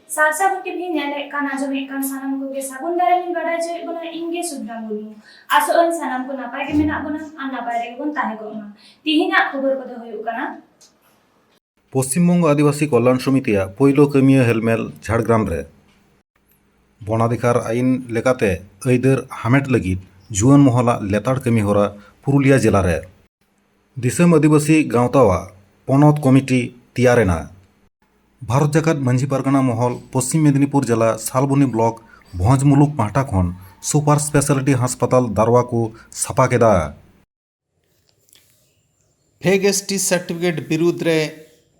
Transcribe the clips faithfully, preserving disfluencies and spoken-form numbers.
ᱥᱟᱨᱥᱟ ᱜᱷᱚᱴᱤ ᱵᱤᱱ ᱧᱮᱞᱮᱫ ᱠᱟᱱ, ᱟᱸᱡᱚᱢᱮᱫ ᱠᱟᱱ ᱥᱟᱱᱟᱢ ᱠᱚᱜᱮ ᱥᱟᱹᱜᱩᱱ ᱫᱟᱨᱟᱢ ᱤᱧ ᱵᱟᱰᱟᱭ ᱦᱚᱪᱚᱭᱮᱫ ᱵᱚᱱᱟ, ᱤᱧ ᱜᱮ ᱥᱩᱵᱷᱨᱟ ᱢᱩᱨᱢᱩ᱾ ᱟᱥᱚᱜ ᱟᱹᱧ ᱥᱟᱱᱟᱢ ᱠᱚ ᱱᱟᱯᱟᱭ ᱜᱮ ᱢᱮᱱᱟᱜ ᱵᱚᱱᱟ ᱟᱨ ᱱᱟᱯᱟᱭ ᱨᱮᱜᱮ ᱵᱚᱱ ᱛᱟᱦᱮᱸ ᱠᱚᱜ ᱢᱟ᱾ ᱛᱤᱦᱤᱧᱟᱜ ᱠᱷᱚᱵᱚᱨ ᱠᱚᱫᱚ ᱦᱩᱭᱩᱜ ᱠᱟᱱᱟ᱾ ᱯᱚᱥᱪᱤᱢ ᱵᱚᱝᱜᱚ ᱟᱹᱫᱤᱵᱟᱹᱥᱤ ᱠᱚᱞᱭᱟᱱ ᱥᱚᱢᱤᱛᱤᱭᱟᱜ ᱯᱳᱭᱞᱳ ᱠᱟᱹᱢᱤᱭᱟᱹ ᱦᱮᱞᱢᱮᱞ ᱡᱷᱟᱲᱜᱨᱟᱢ ᱨᱮ᱾ ᱵᱚᱱᱟᱫᱷᱤᱠᱟᱨ ᱟᱹᱭᱤᱱ ᱞᱮᱠᱟᱛᱮ ᱟᱹᱭᱫᱟᱹᱨ ᱦᱟᱢᱮᱴ ᱞᱟᱹᱜᱤᱫ ᱡᱩᱣᱟᱹᱱ ᱢᱚᱦᱚᱞᱟᱜ ᱞᱮᱛᱟᱲ ᱠᱟᱹᱢᱤ ᱦᱚᱨᱟ ᱯᱩᱨᱩᱞᱤᱭᱟᱹ ᱡᱮᱞᱟ ᱨᱮ᱾ ᱫᱤᱥᱚᱢ ᱟᱹᱫᱤᱵᱟᱹᱥᱤ ᱜᱟᱶᱛᱟᱣᱟᱜ ᱯᱚᱱᱚᱛ ᱠᱚᱢᱤᱴᱤ ᱛᱮᱭᱟᱨ ᱮᱱᱟ᱾ ᱵᱷᱟᱨᱚᱛ ᱡᱟᱠᱟᱛ ᱢᱟᱹᱡᱷᱤ ᱯᱟᱨᱜᱟᱱᱟ ᱢᱚᱦᱚᱞ ᱯᱚᱥᱪᱤᱢ ᱢᱮᱫᱤᱱᱤᱯᱩᱨ ᱡᱮᱞᱟ ᱥᱟᱞᱵᱚᱱᱤ ᱵᱞᱚᱠ ᱵᱷᱚᱸᱡᱽ ᱢᱩᱞᱩᱠ ᱯᱟᱦᱴᱟ ᱠᱷᱚᱱ ᱥᱩᱯᱟᱨ ᱥᱯᱮᱥᱟᱞᱤᱴᱤ ᱦᱟᱥᱯᱟᱛᱟᱞ ᱫᱟᱨᱣᱟ ᱠᱚ ᱥᱟᱯᱷᱟ ᱠᱮᱫᱟ᱾ ᱯᱷᱮᱜ ᱮᱥ ᱴᱤ ᱥᱟᱨᱴᱤᱯᱷᱤᱠᱮᱴ ᱵᱤᱨᱩᱫᱽ ᱨᱮ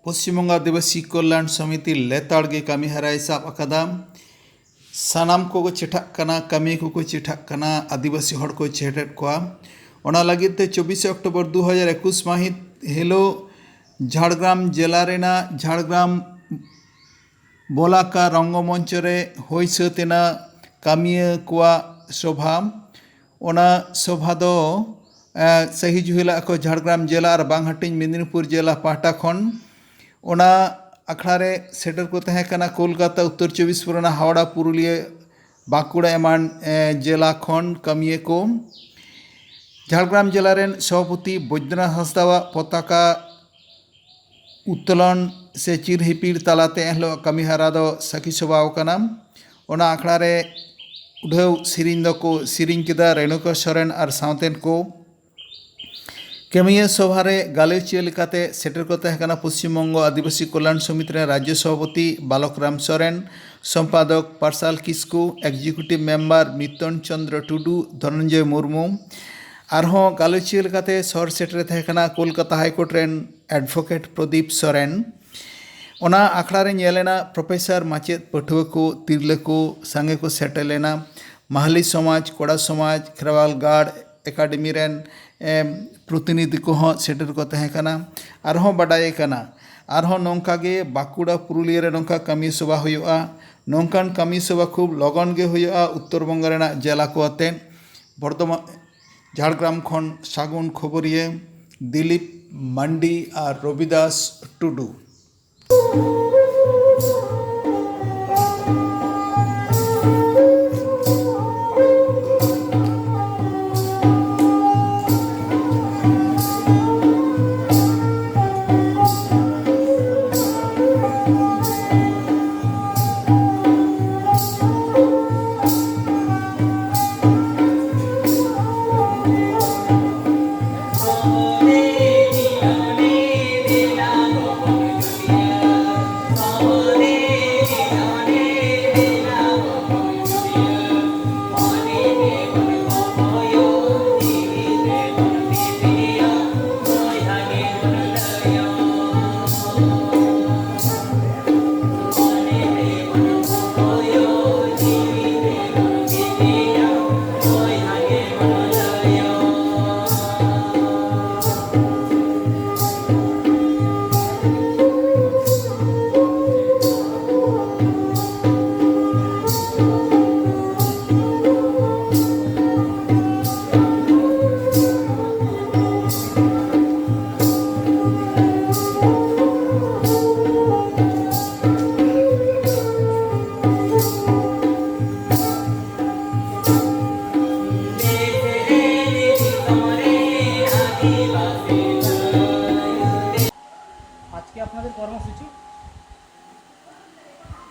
ᱯᱚᱥᱪᱤᱢ ᱵᱚᱝᱜᱚ ᱟᱹᱫᱤᱵᱟᱹᱥᱤ ᱠᱚᱞᱭᱟᱱ ᱥᱚᱢᱤᱛᱤ ᱞᱮᱛᱟᱲ ᱜᱮ ᱠᱟᱹᱢᱤ ᱦᱚᱨᱟᱭ ᱥᱟᱵ ᱟᱠᱟᱫᱟ᱾ ᱥᱟᱱᱟᱢ ᱠᱚᱠᱚ ᱪᱮᱴᱷᱟᱜ ᱠᱟᱱᱟ, ᱠᱟᱹᱢᱤ ᱠᱚᱠᱚ ᱪᱮᱴᱷᱟᱜ ᱠᱟᱱᱟ ᱟᱹᱫᱤᱵᱟᱹᱥᱤ ᱦᱚᱲ ᱠᱚ ᱪᱮᱴᱮᱫ ᱠᱚᱣᱟ᱾ ᱚᱱᱟ ᱞᱟᱹᱜᱤᱫ ᱛᱮ ᱪᱚᱵᱵᱤᱥᱮ ᱚᱠᱴᱳᱵᱚᱨ ᱫᱩ ᱦᱟᱡᱟᱨ ᱮᱠᱩᱥ ᱢᱟᱹᱦᱤᱛ ᱦᱤᱞᱳᱜ ᱡᱷᱟᱲᱜᱨᱟᱢ ᱡᱮᱞᱟ ᱨᱮᱱᱟᱜ ᱡᱷᱟᱲᱜᱨᱟᱢ ᱵᱚᱞᱟᱠᱟ ᱨᱚᱝᱜᱚᱢᱚᱧᱪᱚ ᱨᱮ ᱦᱩᱭ ᱥᱟᱹᱛ ᱮᱱᱟ ᱠᱟᱹᱢᱤᱭᱟᱹ ᱠᱚᱣᱟᱜ ᱥᱚᱵᱷᱟ᱾ ᱚᱱᱟ ᱥᱚᱵᱷᱟ ᱫᱚ ᱥᱟᱹᱦᱤ ᱡᱩᱦᱤ ᱞᱟᱜ ᱠᱚ ᱡᱷᱟᱲᱜᱨᱟᱢ ᱡᱮᱞᱟ ᱟᱨ ᱵᱟᱝ ᱦᱟᱹᱴᱤᱧ ᱢᱮᱫᱤᱱᱤᱯᱩᱨ ᱡᱮᱞᱟ ᱯᱟᱦᱴᱟ ᱠᱷᱚᱱ᱾ ᱚᱱᱟ ᱟᱠᱷᱲᱟ ᱨᱮ ᱥᱮᱴᱮᱨ ᱠᱚ ᱛᱟᱦᱮᱸ ᱠᱟᱱᱟ ᱠᱳᱞᱠᱟᱛᱟ, ᱩᱛᱛᱚᱨ ᱪᱚᱵᱵᱤᱥ ᱯᱚᱨᱜᱚᱱᱟ, ᱦᱟᱣᱲᱟ, ᱯᱩᱨᱩᱞᱤᱭᱟᱹ, ᱵᱟᱸᱠᱩᱲᱟ ᱮᱢᱟᱱ ᱡᱮᱞᱟ ᱠᱷᱚᱱ ᱠᱟᱹᱢᱤᱭᱟᱹ ᱠᱚ᱾ ᱡᱷᱟᱲᱜᱨᱟᱢ ᱡᱮᱞᱟ ᱨᱮᱱ ᱥᱚᱵᱷᱟᱯᱚᱛᱤ ᱵᱳᱭᱫᱽᱭᱚᱱᱟᱛᱷ ᱦᱟᱸᱥᱫᱟᱣᱟᱜ ᱯᱚᱛᱟᱠᱟ ᱩᱛᱛᱳᱞᱚᱱ ᱥᱮ ᱪᱤᱨ ᱦᱤᱯᱤᱲ ᱛᱟᱞᱟᱛᱮ ᱮᱱᱦᱤᱞᱳᱜ ᱠᱟᱹᱢᱤ ᱦᱚᱨᱟ ᱫᱚ ᱥᱟᱹᱠᱷᱤ ᱥᱚᱵᱷᱟᱣ ᱠᱟᱱᱟ᱾ ᱚᱱᱟ ᱟᱠᱷᱲᱟ ᱨᱮ ᱩᱰᱷᱟᱹᱣ ᱥᱮᱨᱮᱧ ᱫᱚᱠᱚ ᱥᱮᱨᱮᱧ ᱠᱮᱫᱟ ᱨᱮᱱᱩᱠᱟ ᱥᱚᱨᱮᱱ ᱟᱨ ᱥᱟᱶᱛᱮᱱ ᱠᱚ᱾ ᱠᱟᱹᱢᱤᱭᱟᱹ ᱥᱚᱵᱷᱟ ᱨᱮ ᱜᱟᱞᱚᱪᱤᱭᱟᱹ ᱞᱮᱠᱟᱛᱮ ᱥᱮᱴᱮᱨ ᱠᱚ ᱛᱟᱦᱮᱸ ᱠᱟᱱᱟ ᱯᱚᱥᱪᱤᱢ ᱵᱚᱝᱜᱚ ᱟᱹᱫᱤᱵᱟᱹᱥᱤ ᱠᱚᱞᱭᱟᱱ ᱥᱚᱢᱤᱛᱤ ᱨᱮᱱ ᱨᱟᱡᱽᱡᱚ ᱥᱚᱵᱷᱟᱯᱚᱛᱤ ᱵᱟᱞᱚᱠ ᱨᱟᱢ ᱥᱚᱨᱮᱱ, ᱥᱚᱢᱯᱟᱫᱚᱠ ᱯᱟᱨᱥᱟᱞ ᱠᱤᱥᱠᱩ, ᱮᱠᱡᱤᱠᱤᱭᱩᱴᱤᱵᱷ ᱢᱮᱢᱵᱟᱨ ᱢᱤᱛᱚᱱ ᱪᱚᱸᱫᱽᱨᱚ ᱴᱩᱰᱩ, ᱫᱷᱚᱱᱚᱱᱡᱚᱭ ᱢᱩᱨᱢᱩ᱾ ᱟᱨᱦᱚᱸ ᱜᱟᱞᱚᱪᱤᱭᱟᱹ ᱞᱮᱠᱟᱛᱮ ᱥᱚᱦᱚᱨ ᱥᱮᱴᱮᱨ ᱛᱟᱦᱮᱸ ᱠᱟᱱᱟ ᱠᱳᱞᱠᱟᱛᱟ ᱦᱟᱭᱠᱳᱨᱴ ᱨᱮᱱ ᱮᱰᱵᱷᱳᱠᱮᱴ ᱯᱨᱚᱫᱤᱯ ᱥᱚᱨᱮᱱ᱾ ᱚᱱᱟ ᱟᱠᱷᱲᱟ ᱨᱮ ᱧᱮᱞ ᱮᱱᱟ ᱯᱨᱚᱯᱷᱮᱥᱚᱨ, ᱢᱟᱪᱮᱫ, ᱯᱟᱹᱴᱷᱩᱣᱟᱹ ᱠᱚ, ᱛᱤᱨᱞᱟᱹ ᱠᱚ ᱥᱟᱸᱜᱮ ᱠᱚ ᱥᱮᱴᱮᱨ ᱞᱮᱱᱟ᱾ ᱢᱟᱦᱟᱞᱤ ᱥᱚᱢᱟᱡᱽ, ᱠᱚᱲᱟ ᱥᱚᱢᱟᱡᱽ, ᱠᱷᱮᱨᱣᱟᱞ ᱜᱟᱲ ᱮᱠᱟᱰᱮᱢᱤ ᱨᱮᱱ ᱮᱢ, ᱯᱨᱚᱛᱤᱱᱤᱫᱷᱤ ᱠᱚᱦᱚᱸ ᱥᱮᱴᱮᱨ ᱠᱚ ᱛᱟᱦᱮᱸ ᱠᱟᱱᱟ᱾ ᱟᱨᱦᱚᱸ ᱵᱟᱰᱟᱭ ᱠᱟᱱᱟ, ᱟᱨᱦᱚᱸ ᱱᱚᱝᱠᱟ ᱜᱮ ᱵᱟᱸᱠᱩᱲᱟ, ᱯᱩᱨᱩᱞᱤᱭᱟᱹ ᱨᱮ ᱱᱚᱝᱠᱟ ᱠᱟᱹᱢᱤ ᱥᱚᱵᱷᱟ ᱦᱩᱭᱩᱜᱼᱟ᱾ ᱱᱚᱝᱠᱟᱱ ᱠᱟᱹᱢᱤ ᱥᱚᱵᱷᱟ ᱠᱷᱩᱵ ᱞᱚᱜᱚᱱ ᱜᱮ ᱦᱩᱭᱩᱜᱼᱟ ᱩᱛᱛᱚᱨ ᱵᱚᱝᱜᱚ ᱨᱮᱱᱟᱜ ᱡᱮᱞᱟ ᱠᱚ ᱟᱛᱮ᱾ ᱵᱚᱨᱫᱷᱚᱢᱟᱱ, ᱡᱷᱟᱲᱜᱨᱟᱢ ᱠᱷᱚᱱ ᱥᱟᱹᱜᱩᱱ ᱠᱷᱚᱵᱚᱨᱤᱭᱟᱹ ᱫᱤᱞᱤᱯ ᱢᱟᱱᱰᱤ ᱟᱨ ᱨᱚᱵᱤᱫᱟᱥ ᱴᱩᱰᱩ᱾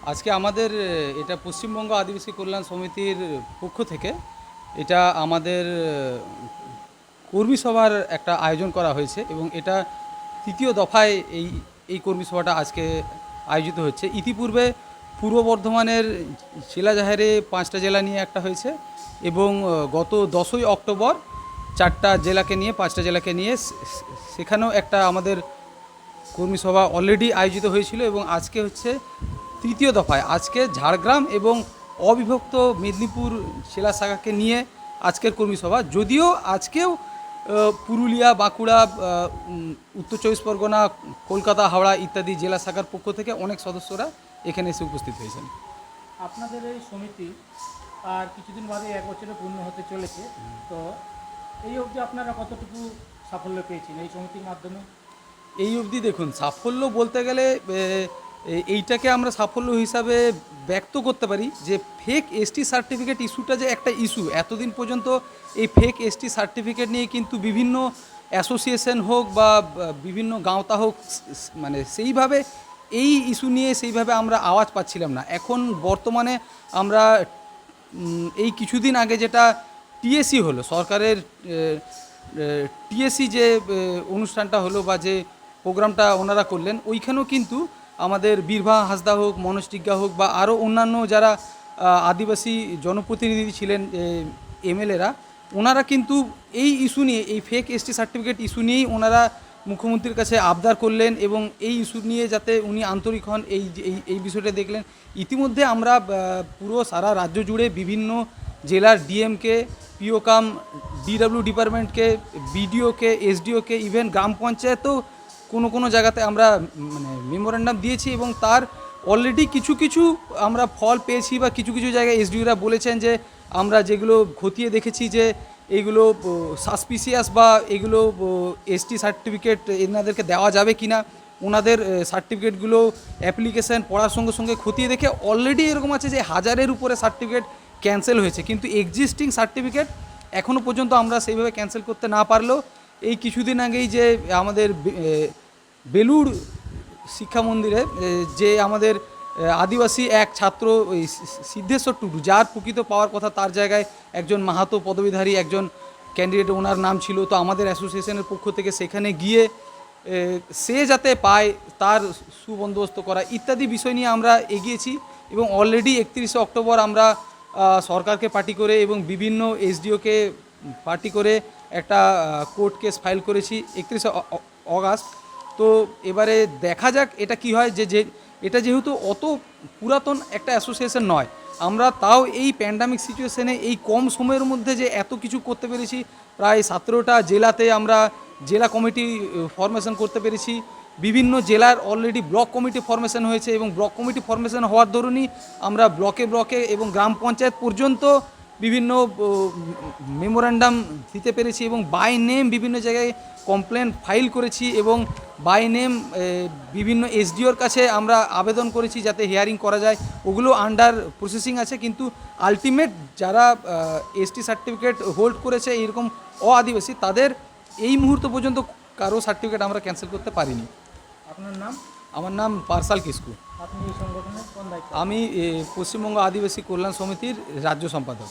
আজকে আমাদের, এ, এটা পশ্চিমবঙ্গ আদিবাসী কল্যাণ সমিতির পক্ষ থেকে এটা আমাদের, এ, কর্মী সভার একটা আয়োজন করা হয়েছে এবং এটা তৃতীয় দফায় এই, এই কর্মী সভাটা আজকে আয়োজিত হচ্ছে। ইতিপূর্বে পূর্ব বর্ধমানের শিলাজাহেরে পাঁচটা জেলা নিয়ে একটা হয়েছে এবং, এ, গত দশই অক্টোবর চারটা জেলাকে নিয়ে, পাঁচটা জেলাকে নিয়ে সে-, সেখানেও একটা আমাদের কর্মী সভা অলরেডি আয়োজিত হয়েছিল এবং আজকে হচ্ছে তৃতীয় দফায়, আজকে ঝাড়গ্রাম এবং অবিভক্ত মেদিনীপুর জেলা শাখাকে নিয়ে আজকের কর্মী সভা। যদিও আজকেও, আহ, পুরুলিয়া, বাঁকুড়া, আহ, উম, উত্তর চব্বিশ পরগনা, কলকাতা, হাওড়া ইত্যাদি জেলা শাখার পক্ষ থেকে অনেক সদস্যরা এখানে এসে উপস্থিত হয়েছেন। আপনাদের এই সমিতি আর কিছুদিন বাদে এক বছরে পূর্ণ হতে চলেছে, তো এই অবধি আপনারা কতটুকু সাফল্য পেয়েছেন এই সমিতির মাধ্যমে? এই অবধি দেখুন, সাফল্য বলতে গেলে, এ, এ, এইটাকে আমরা সাফল্য হিসাবে ব্যক্ত করতে পারি যে ফেক এসটি সার্টিফিকেট ইস্যুটা যে একটা ইস্যু, এতদিন পর্যন্ত এই ফেক এসটি সার্টিফিকেট নিয়ে কিন্তু বিভিন্ন অ্যাসোসিয়েশন হোক বা, বা বিভিন্ন গাঁওতা হোক, স-, স-, মানে সেইভাবে এই ইস্যু নিয়ে সেইভাবে আমরা আওয়াজ পাচ্ছিলাম না। এখন বর্তমানে আমরা, উম, এই কিছুদিন আগে যেটা টিএসি হলো, সরকারের, এ, এ, টিএসি যে, এ, অনুষ্ঠানটা হলো বা যে প্রোগ্রামটা ওনারা করলেন, ওইখানেও কিন্তু আমাদের বীরভা হাঁসদা হোক, মনোজ টিগ্গা হোক বা আরও অন্যান্য যারা, আ, আদিবাসী জনপ্রতিনিধি ছিলেন, এ, এমএলএরা, ওনারা কিন্তু এই ইস্যু নিয়ে, এই ফেক এসটি সার্টিফিকেট ইস্যু নিয়েই ওনারা মুখ্যমন্ত্রীর কাছে আবদার করলেন এবং এই ইস্যু নিয়ে যাতে উনি আন্তরিক হন, এই, এই, এই বিষয়টা দেখলেন। ইতিমধ্যে আমরা, আহ, পুরো সারা রাজ্য জুড়ে বিভিন্ন জেলার ডিএমকে, পিও কাম ডিডাব্লিউ ডিপার্টমেন্টকে, বিডিওকে, এসডিওকে, ইভেন গ্রাম পঞ্চায়েতও কোনো কোনো জায়গাতে আমরা, উম, মানে, মেমোরেন্ডাম দিয়েছি এবং তার অলরেডি কিছু কিছু আমরা ফল পেয়েছি বা কিছু কিছু জায়গায় এসডিওরা বলেছেন যে আমরা যেগুলো খতিয়ে দেখেছি যে এইগুলো, ও, সাসপিসিয়াস বা এগুলো, ও, এসটি সার্টিফিকেট এনাদেরকে দেওয়া যাবে কি না, ওনাদের, এ, সার্টিফিকেটগুলো অ্যাপ্লিকেশন পড়ার সঙ্গে সঙ্গে খতিয়ে দেখে অলরেডি এরকম আছে যে হাজারের উপরে সার্টিফিকেট ক্যান্সেল হয়েছে, কিন্তু এক্সিস্টিং সার্টিফিকেট এখনও পর্যন্ত আমরা সেইভাবে ক্যান্সেল করতে না পারলেও এই কিছুদিন আগেই যে আমাদের বে-, এ, বেলুড় শিক্ষা মন্দিরে, এ, যে আমাদের আহ, আদিবাসী এক ছাত্র, ওই সি- সি- সিদ্ধেশ্বর টুডু, যার প্রকৃত পাওয়ার কথা, তার জায়গায় একজন মাহাতো পদবীধারী একজন ক্যান্ডিডেট ওনার নাম ছিল। তো আমাদের অ্যাসোসিয়েশনের পক্ষ থেকে সেখানে গিয়ে এ, সে যাতে পায়, তার সুবন্দোবস্ত করা ইত্যাদি বিষয় নিয়ে আমরা এগিয়েছি। এবং অলরেডি একত্রিশে অক্টোবর আমরা আহ, সরকারকে পার্টি করে এবং বিভিন্ন এসডিওকে পার্টি করে একটা কোর্ট কেস ফাইল করেছি একত্রিশে অ- অ- অগাস্ট। তো এবারে দেখা যাক এটা কি হয়। যে যে এটা যেহেতু অত পুরাতন একটা অ্যাসোসিয়েশন নয়, আমরা তাও এই প্যান্ডামিক সিচুয়েশনে এই কম সময়ের মধ্যে যে এত কিছু করতে পেরেছি, প্রায় সতেরোটা জেলাতে আমরা জেলা কমিটি ফর্মেশন করতে পেরেছি। বিভিন্ন জেলার অলরেডি ব্লক কমিটি ফর্মেশন হয়েছে এবং ব্লক কমিটি ফর্মেশন হওয়ার দরুনই আমরা ব্লকে ব্লকে এবং গ্রাম পঞ্চায়েত পর্যন্ত বিভিন্ন মেমোরান্ডাম দিতে পেরেছি এবং বাই নেম বিভিন্ন জায়গায় কমপ্লেন ফাইল করেছি এবং বাই নেম বিভিন্ন এসডিওর কাছে আমরা আবেদন করেছি যাতে হিয়ারিং করা যায়। ওগুলো আন্ডার প্রসেসিং আছে, কিন্তু আলটিমেট যারা এসটি সার্টিফিকেট হোল্ড করেছে এইরকম অ আদিবাসী, তাদের এই মুহূর্ত পর্যন্ত কারো সার্টিফিকেট আমরা ক্যান্সেল করতে পারিনি। আপনার নাম? আমার নাম পার্সাল কিস্কু। আপনি এই সংগঠনের কোন দায়িত্ব? আমি এ, পশ্চিমবঙ্গ আদিবাসী কল্যাণ সমিতির রাজ্য সম্পাদক।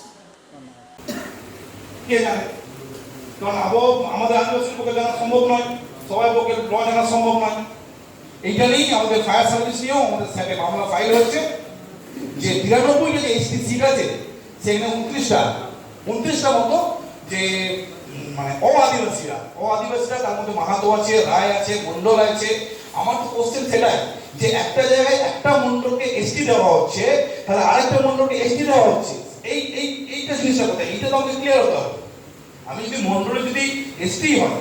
কে জানে? কারণ আবো আমাদের আদিবাসীর পক্ষে জানা সম্ভব নয়, সবাই পক্ষে ল জানা সম্ভব নয়। এইটা নিয়েই আমাদের ফায়ার সার্ভিস নিয়েও আমাদের স্যাটে মামলা ফাইল হয়েছে যে তিরানব্বইটা যে এসটি সিট আছে, সেখানে উনত্রিশটা উনত্রিশটা মতো যে উম, মানে অ আদিবাসীরা অ আদিবাসীরা তার মধ্যে মাহাতো আছে, রায় আছে, মণ্ডল আছে। আমার তো কোশ্চেন সেটাই যে একটা জায়গায় একটা মণ্ডলকে এসটি দেওয়া হচ্ছে, তাহলে আরেকটা মণ্ডলকে এসটি দেওয়া হচ্ছে। এই এই এইটা জিনিসটা কোথায়, এইটা তো আমাকে ক্লিয়ার হতে হবে। আমি যদি মণ্ডলে যদি এসটি হয়,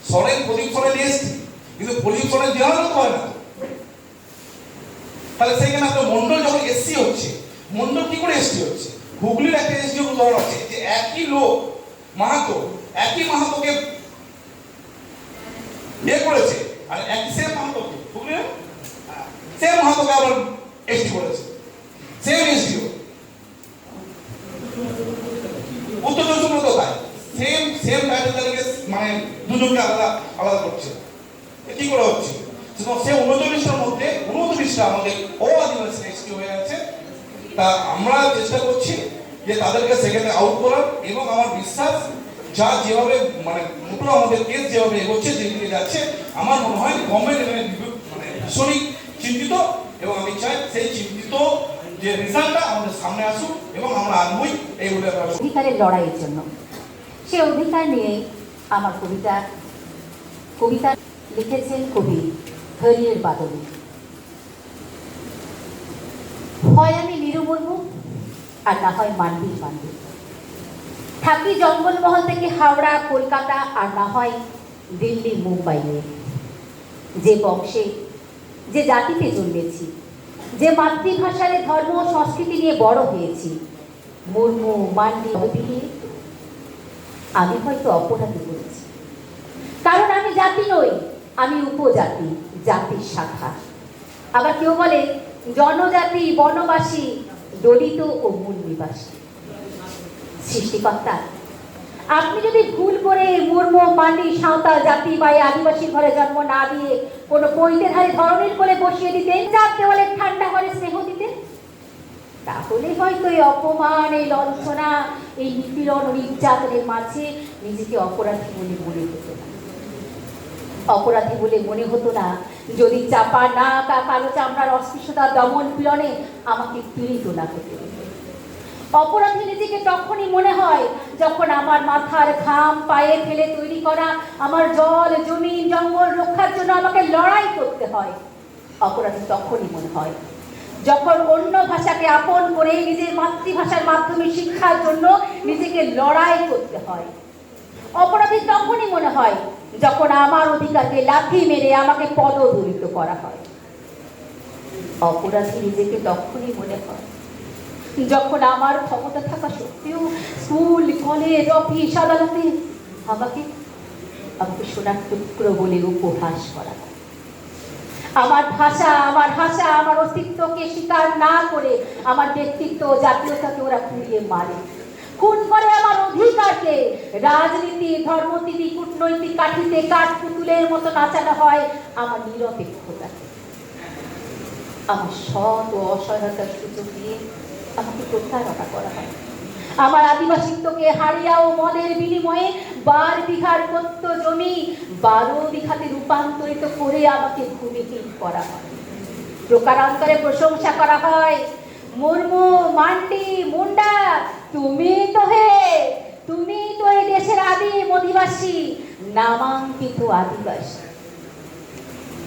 সরেন, প্রদীপ সরেন এসটি, কিন্তু প্রদীপ সরেন দেওয়া হলে তো হয় না। তাহলে সেখানে আপনার মণ্ডল যখন এসসি হচ্ছে, মণ্ডল কি করে এসটি হচ্ছে? হুগলির একটা এসডিও উদাহরণ আছে যে একই লোক মাহাতো, একই মাহাতোকে বিয়ে করেছে, আর একই সেম মাহাতোকে, হুগলির সেম মাহাতোকে আবার এসটি করেছে, সেম এসডিও। উত্তর চব্বিশ পরগনা তাই সেম সেম টাইটেল তালিকে মানে দুজনকে আলাদা আলাদা করছে। এ কি করা হচ্ছে? সুতরাং সে উনচল্লিশটার মধ্যে উনত্রিশটা আমাদের অ সৃষ্টি হয়ে আছে। তা আমরা চেষ্টা করছি যে তাদেরকে সেখানে আউট করার, এবং আমার বিশ্বাস যা যেভাবে, মানে, মোটামুটি আমাদের কেস যেভাবে এগোচ্ছে, যেদিকে যাচ্ছে, আমার মনে হয় গভর্নমেন্ট এখানে বিভু- মানে, ভীষণই চিন্তিত। এবং আমি চাই সেই চিন্তিত যে রিজাল্টটা আমাদের সামনে আসুক এবং আমরা আনবই এই বলে আমরা অধিকারের লড়াইয়ের জন্য। সে অধিকার নিয়ে আমার কবিতা কবিতা লিখেছেন কবি হরিহর বাদলী। হয় আমি নিরু মুর্মু, আর না হয় মান্ডির মান্ডি। থাকি জঙ্গলমহল থেকে হাওড়া, কলকাতা, আর না হয় দিল্লি, মুম্বাইয়ে। যে বংশে, যে জাতিতে জন্মেছি, যে মাতৃভাষার ধর্ম ও সংস্কৃতি নিয়ে বড় হয়েছি, মুর্মু, মান্ডি, অবধি, আমি হয়তো অপরাধী বলেছি। কারণ আমি জাতি নই, আমি উপজাতি, জাতির শাখা। আবার কেউ বলে জনজাতি, বনবাসী, দলিত ও মূল নিবাসী। সৃষ্টিকর্তা, আপনি যদি ভুল করে মুর্মু, মান্ডি, সাঁওতাল জাতি বা এই আদিবাসীর ঘরে জন্ম না দিয়ে কোনো পৈতের হাড়ি ধরনীর কোলে বসিয়ে দিতেন, চার দেওয়ালের ঠান্ডা ঘরে স্নেহ দিতেন, তাহলে হয়তো এই অপমান, এই লঞ্ছনা, এই নিপীড়ন ও নির্যাতনের মাঝে নিজেকে অপরাধী বলে মনে হতো না। অপরাধী বলে মনে হতো না যদি চাপা নাক আর কালো চামড়ার অস্পৃশ্যতা, দমন পীড়নে আমাকে পীড়িত না হতে হতো। অপরাধী নিজেকে তখনই মনে হয় যখন আমার মাথার ঘাম পায়ে ফেলে তৈরি করা আমার জল, জমিন, জঙ্গল রক্ষার জন্য আমাকে লড়াই করতে হয়। অপরাধী তখনই মনে হয় যখন অন্য ভাষাকে আপন করে নিজের মাতৃভাষার মাধ্যমে শিক্ষার জন্য নিজেকে লড়াই করতে হয়। অপরাধী তখনই মনে হয় যখন আমার অধিকারকে লাথি মেরে আমাকে পদদলিত করা হয়। অপরাধী নিজেকে তখনই মনে হয় যখন আমার ক্ষমতা থাকা সত্ত্বেও স্কুল, কলেজ, অফিস, আদালতে আমাকে আমাকে সোনার টুকরো বলে উপহাস করা হয়। আমার ভাষা, আমার ভাষা, আমার অস্তিত্বকে স্বীকার না করে আমার ব্যক্তিত্ব ও জাতীয়তাকে ওরা পুড়িয়ে মারে, খুন করে আমার অধিকারকে। রাজনীতি, ধর্মনীতি, কূটনৈতিক কাঠিতে কাঠপুতুলের মতো নাচানো হয় আমার নিরপেক্ষতাকে। আমার সৎ ও অসহায়তার সুযোগ নিয়ে আমাকে প্রতারণা করা হয়। আমার আদিবাসীত্বকে হাড়িয়া ও মদের বিনিময়ে বার বিঘার কত্ত জমি বারো বিঘাতে রূপান্তরিত করে আমাকে ভূমিহীন করা হয়। প্রকারান্তরে প্রশংসা করা হয়, "মুর্মু, মান্ডি, মুন্ডা, তুমি তো হে, তুমি তো এই দেশের আদিম অধিবাসী, নামাঙ্কিত আদিবাসী।"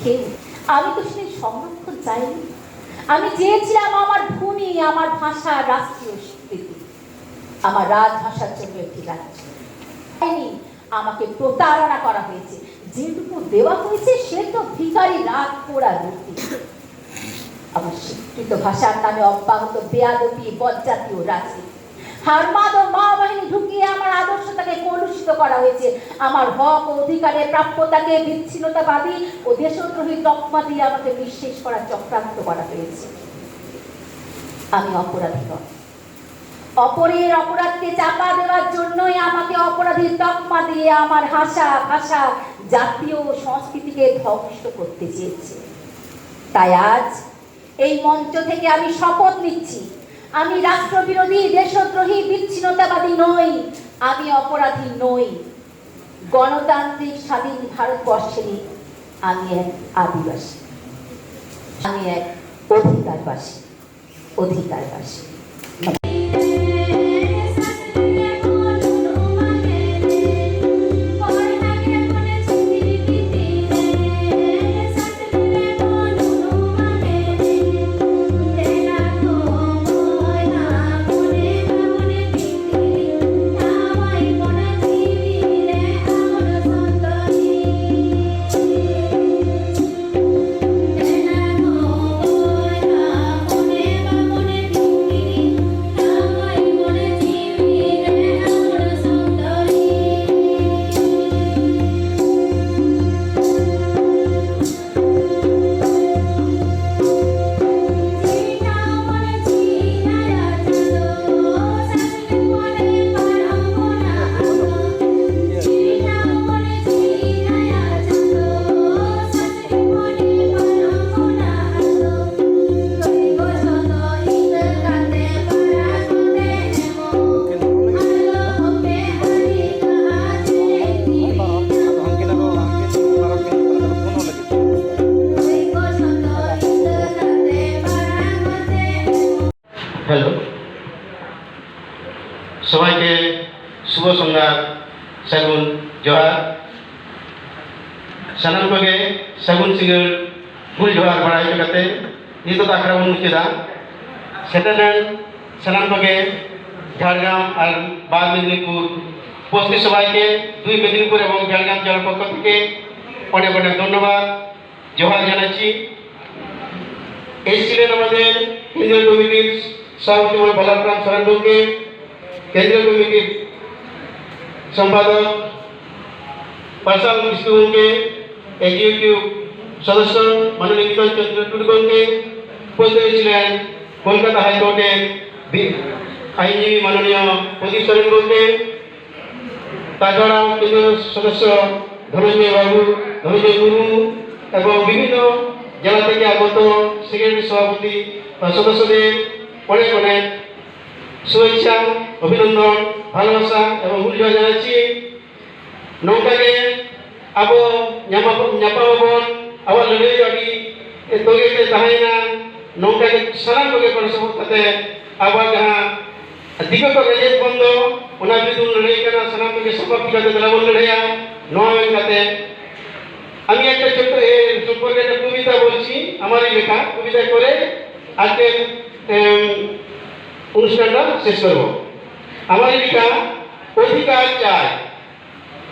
কেউ, আমি তো সেদিন সংরক্ষণ চাইনি। আমি চেয়েছিলাম আমার ভূমি, আমার ভাষা, রাষ্ট্রীয় স্বীকৃতি, আমার রাজভাষার জন্য একটি রাজ্য। চাইনি, আমাকে প্রতারণা করা হয়েছে। যেটুকু দেওয়া হয়েছে, সে তো ভিখারি রাত পোড়া রুটি। আমার স্বীকৃত ভাষার নামে অব্যাহত বেয়াদবি, বজ্জাতি ও রাজনীতি। হারমাদ ও মাওবাহিনী ঢুকিয়ে আমার আদর্শতাকে কলুষিত করা হয়েছে। আমার হক ও অধিকারের প্রাপ্যতাকে বিচ্ছিন্নতাবাদী ও দেশদ্রোহী তকমা দিয়ে আমাকে নিঃশেষ করার চক্রান্ত করা হয়েছে। আমি অপরাধী নয়। অপরের অপরাধকে চাপা দেওয়ার জন্যই আমাকে অপরাধীর তকমা দিয়ে আমার হাসা, ভাষা, জাতীয় সংস্কৃতিকে ধ্বংস করতে চেয়েছে। তাই আজ এই মঞ্চ থেকে আমি শপথ নিচ্ছি, আমি রাষ্ট্রবিরোধী, দেশদ্রোহী, বিচ্ছিন্নতাবাদী নই, আমি অপরাধী নই। গণতান্ত্রিক স্বাধীন ভারতবর্ষেরই আমি এক আদিবাসী, আমি এক অধিকারবাসী, অধিকারবাসী। ᱦᱮᱞᱳ, ᱥᱚᱵᱟᱭ ᱜᱮ ᱥᱩᱵᱷ ᱥᱚᱱᱫᱷᱟ, ᱥᱟᱹᱜᱩᱱ ᱡᱚᱦᱟᱨ᱾ ᱥᱟᱱᱟᱢ ᱠᱚᱜᱮ ᱥᱟᱹᱜᱩᱱ ᱥᱤᱸᱜᱟᱹᱲ ᱦᱩᱞ ᱡᱚᱦᱟᱨ ᱵᱟᱲᱟᱭ ᱦᱚᱪᱚ ᱠᱟᱛᱮ ᱱᱤᱛᱚᱜ ᱫᱚ ᱟᱠᱷᱲᱟ ᱵᱚᱱ ᱢᱩᱪᱟᱹᱫᱟ᱾ ᱥᱮᱴᱮᱨ ᱞᱮᱱ ᱥᱟᱱᱟᱢ ᱠᱚᱜᱮ ᱡᱷᱟᱲᱜᱨᱟᱢ ᱟᱨ ᱵᱟᱨ ᱢᱮᱫᱽᱱᱤᱯᱩᱨ ᱩᱯᱚᱥᱛᱷᱤᱛ ᱥᱚᱵᱟᱭ ᱜᱮ দুই মেদিনীপুর এবং ঝাড়গ্রাম জেলার পক্ষ থেকে অনেক অনেক ধন্যবাদ, জোহার জানাচ্ছি। এসেছিলেন আমাদের কেন্দ্রীয় কমিটির সভাপতি মহোদয় বালারাম সরেন গঙ্গে, কেন্দ্রীয় কমিটির সম্পাদক পার্সাল বিষ্ণু গঙ্গে, এক্সিকিউটিভ সদস্য মাননীয় নিতাই চন্দ্র টুডু গঙ্গে, উপস্থিত ছিলেন কলকাতা হাইকোর্টের বি- আইনজীবী মাননীয় প্রদীপ সরেন গঙ্গে, তাছাড়াও কেন্দ্রীয় সদস্য ধনঞ্জয় বাবু, ধনঞ্জয় মুর্মু এবং বিভিন্ন জেলা থেকে আগত সেক্রেটারি, সভাপতি বা সদস্যদের অনেক অনেক শুভেচ্ছা, অভিনন্দন, ভালোবাসা এবং হুলঝাড় জানাচ্ছি। ᱱᱚᱝᱠᱟ ᱜᱮ ᱟᱵᱚ ᱧᱟᱢᱟ-, ᱧᱟᱯᱟᱢ ᱟᱵᱚᱱ, ᱟᱵᱚᱣᱟᱜ ᱞᱟᱹᱲᱦᱟᱹᱭ ᱫᱚ ᱟᱹᱰᱤ ᱛᱚᱜᱮ ᱛᱮ ᱛᱟᱦᱮᱸᱭᱮᱱᱟ᱾ ᱱᱚᱝᱠᱟ ᱜᱮ ᱥᱟᱱᱟᱢ ᱠᱚᱜᱮ ᱜᱚᱲᱚ ᱥᱚᱯᱚᱦᱚᱫ ᱠᱟᱛᱮ ᱟᱵᱚᱣᱟᱜ ᱡᱟᱦᱟᱸ ᱫᱤᱠᱩ ᱠᱚ ᱨᱮᱡᱮᱫ ᱵᱚᱱ ᱫᱚ, ᱚᱱᱟ ᱵᱤᱨᱩᱫᱷ ᱵᱚᱱ ᱞᱟᱹᱲᱦᱟᱹᱭ ᱠᱟᱱᱟ, ᱥᱟᱱᱟᱢ ᱠᱚᱜᱮ ᱥᱚᱢᱵᱷᱟᱵ ᱠᱟᱛᱮ ᱫᱮᱞᱟ ᱵᱚᱱ ᱞᱟᱹᱲᱦᱟᱹᱭᱟ᱾ ᱱᱚᱣᱟ ᱢᱮᱱ ᱠᱟᱛᱮ আমি একটা ছোট্ট এ সম্পর্কে একটা কবিতা বলছি, আমারই লেখা, কবিতা করে আজকের এম, অনুষ্ঠানটা শেষ করব। আমারই লেখা অধিকার চাই।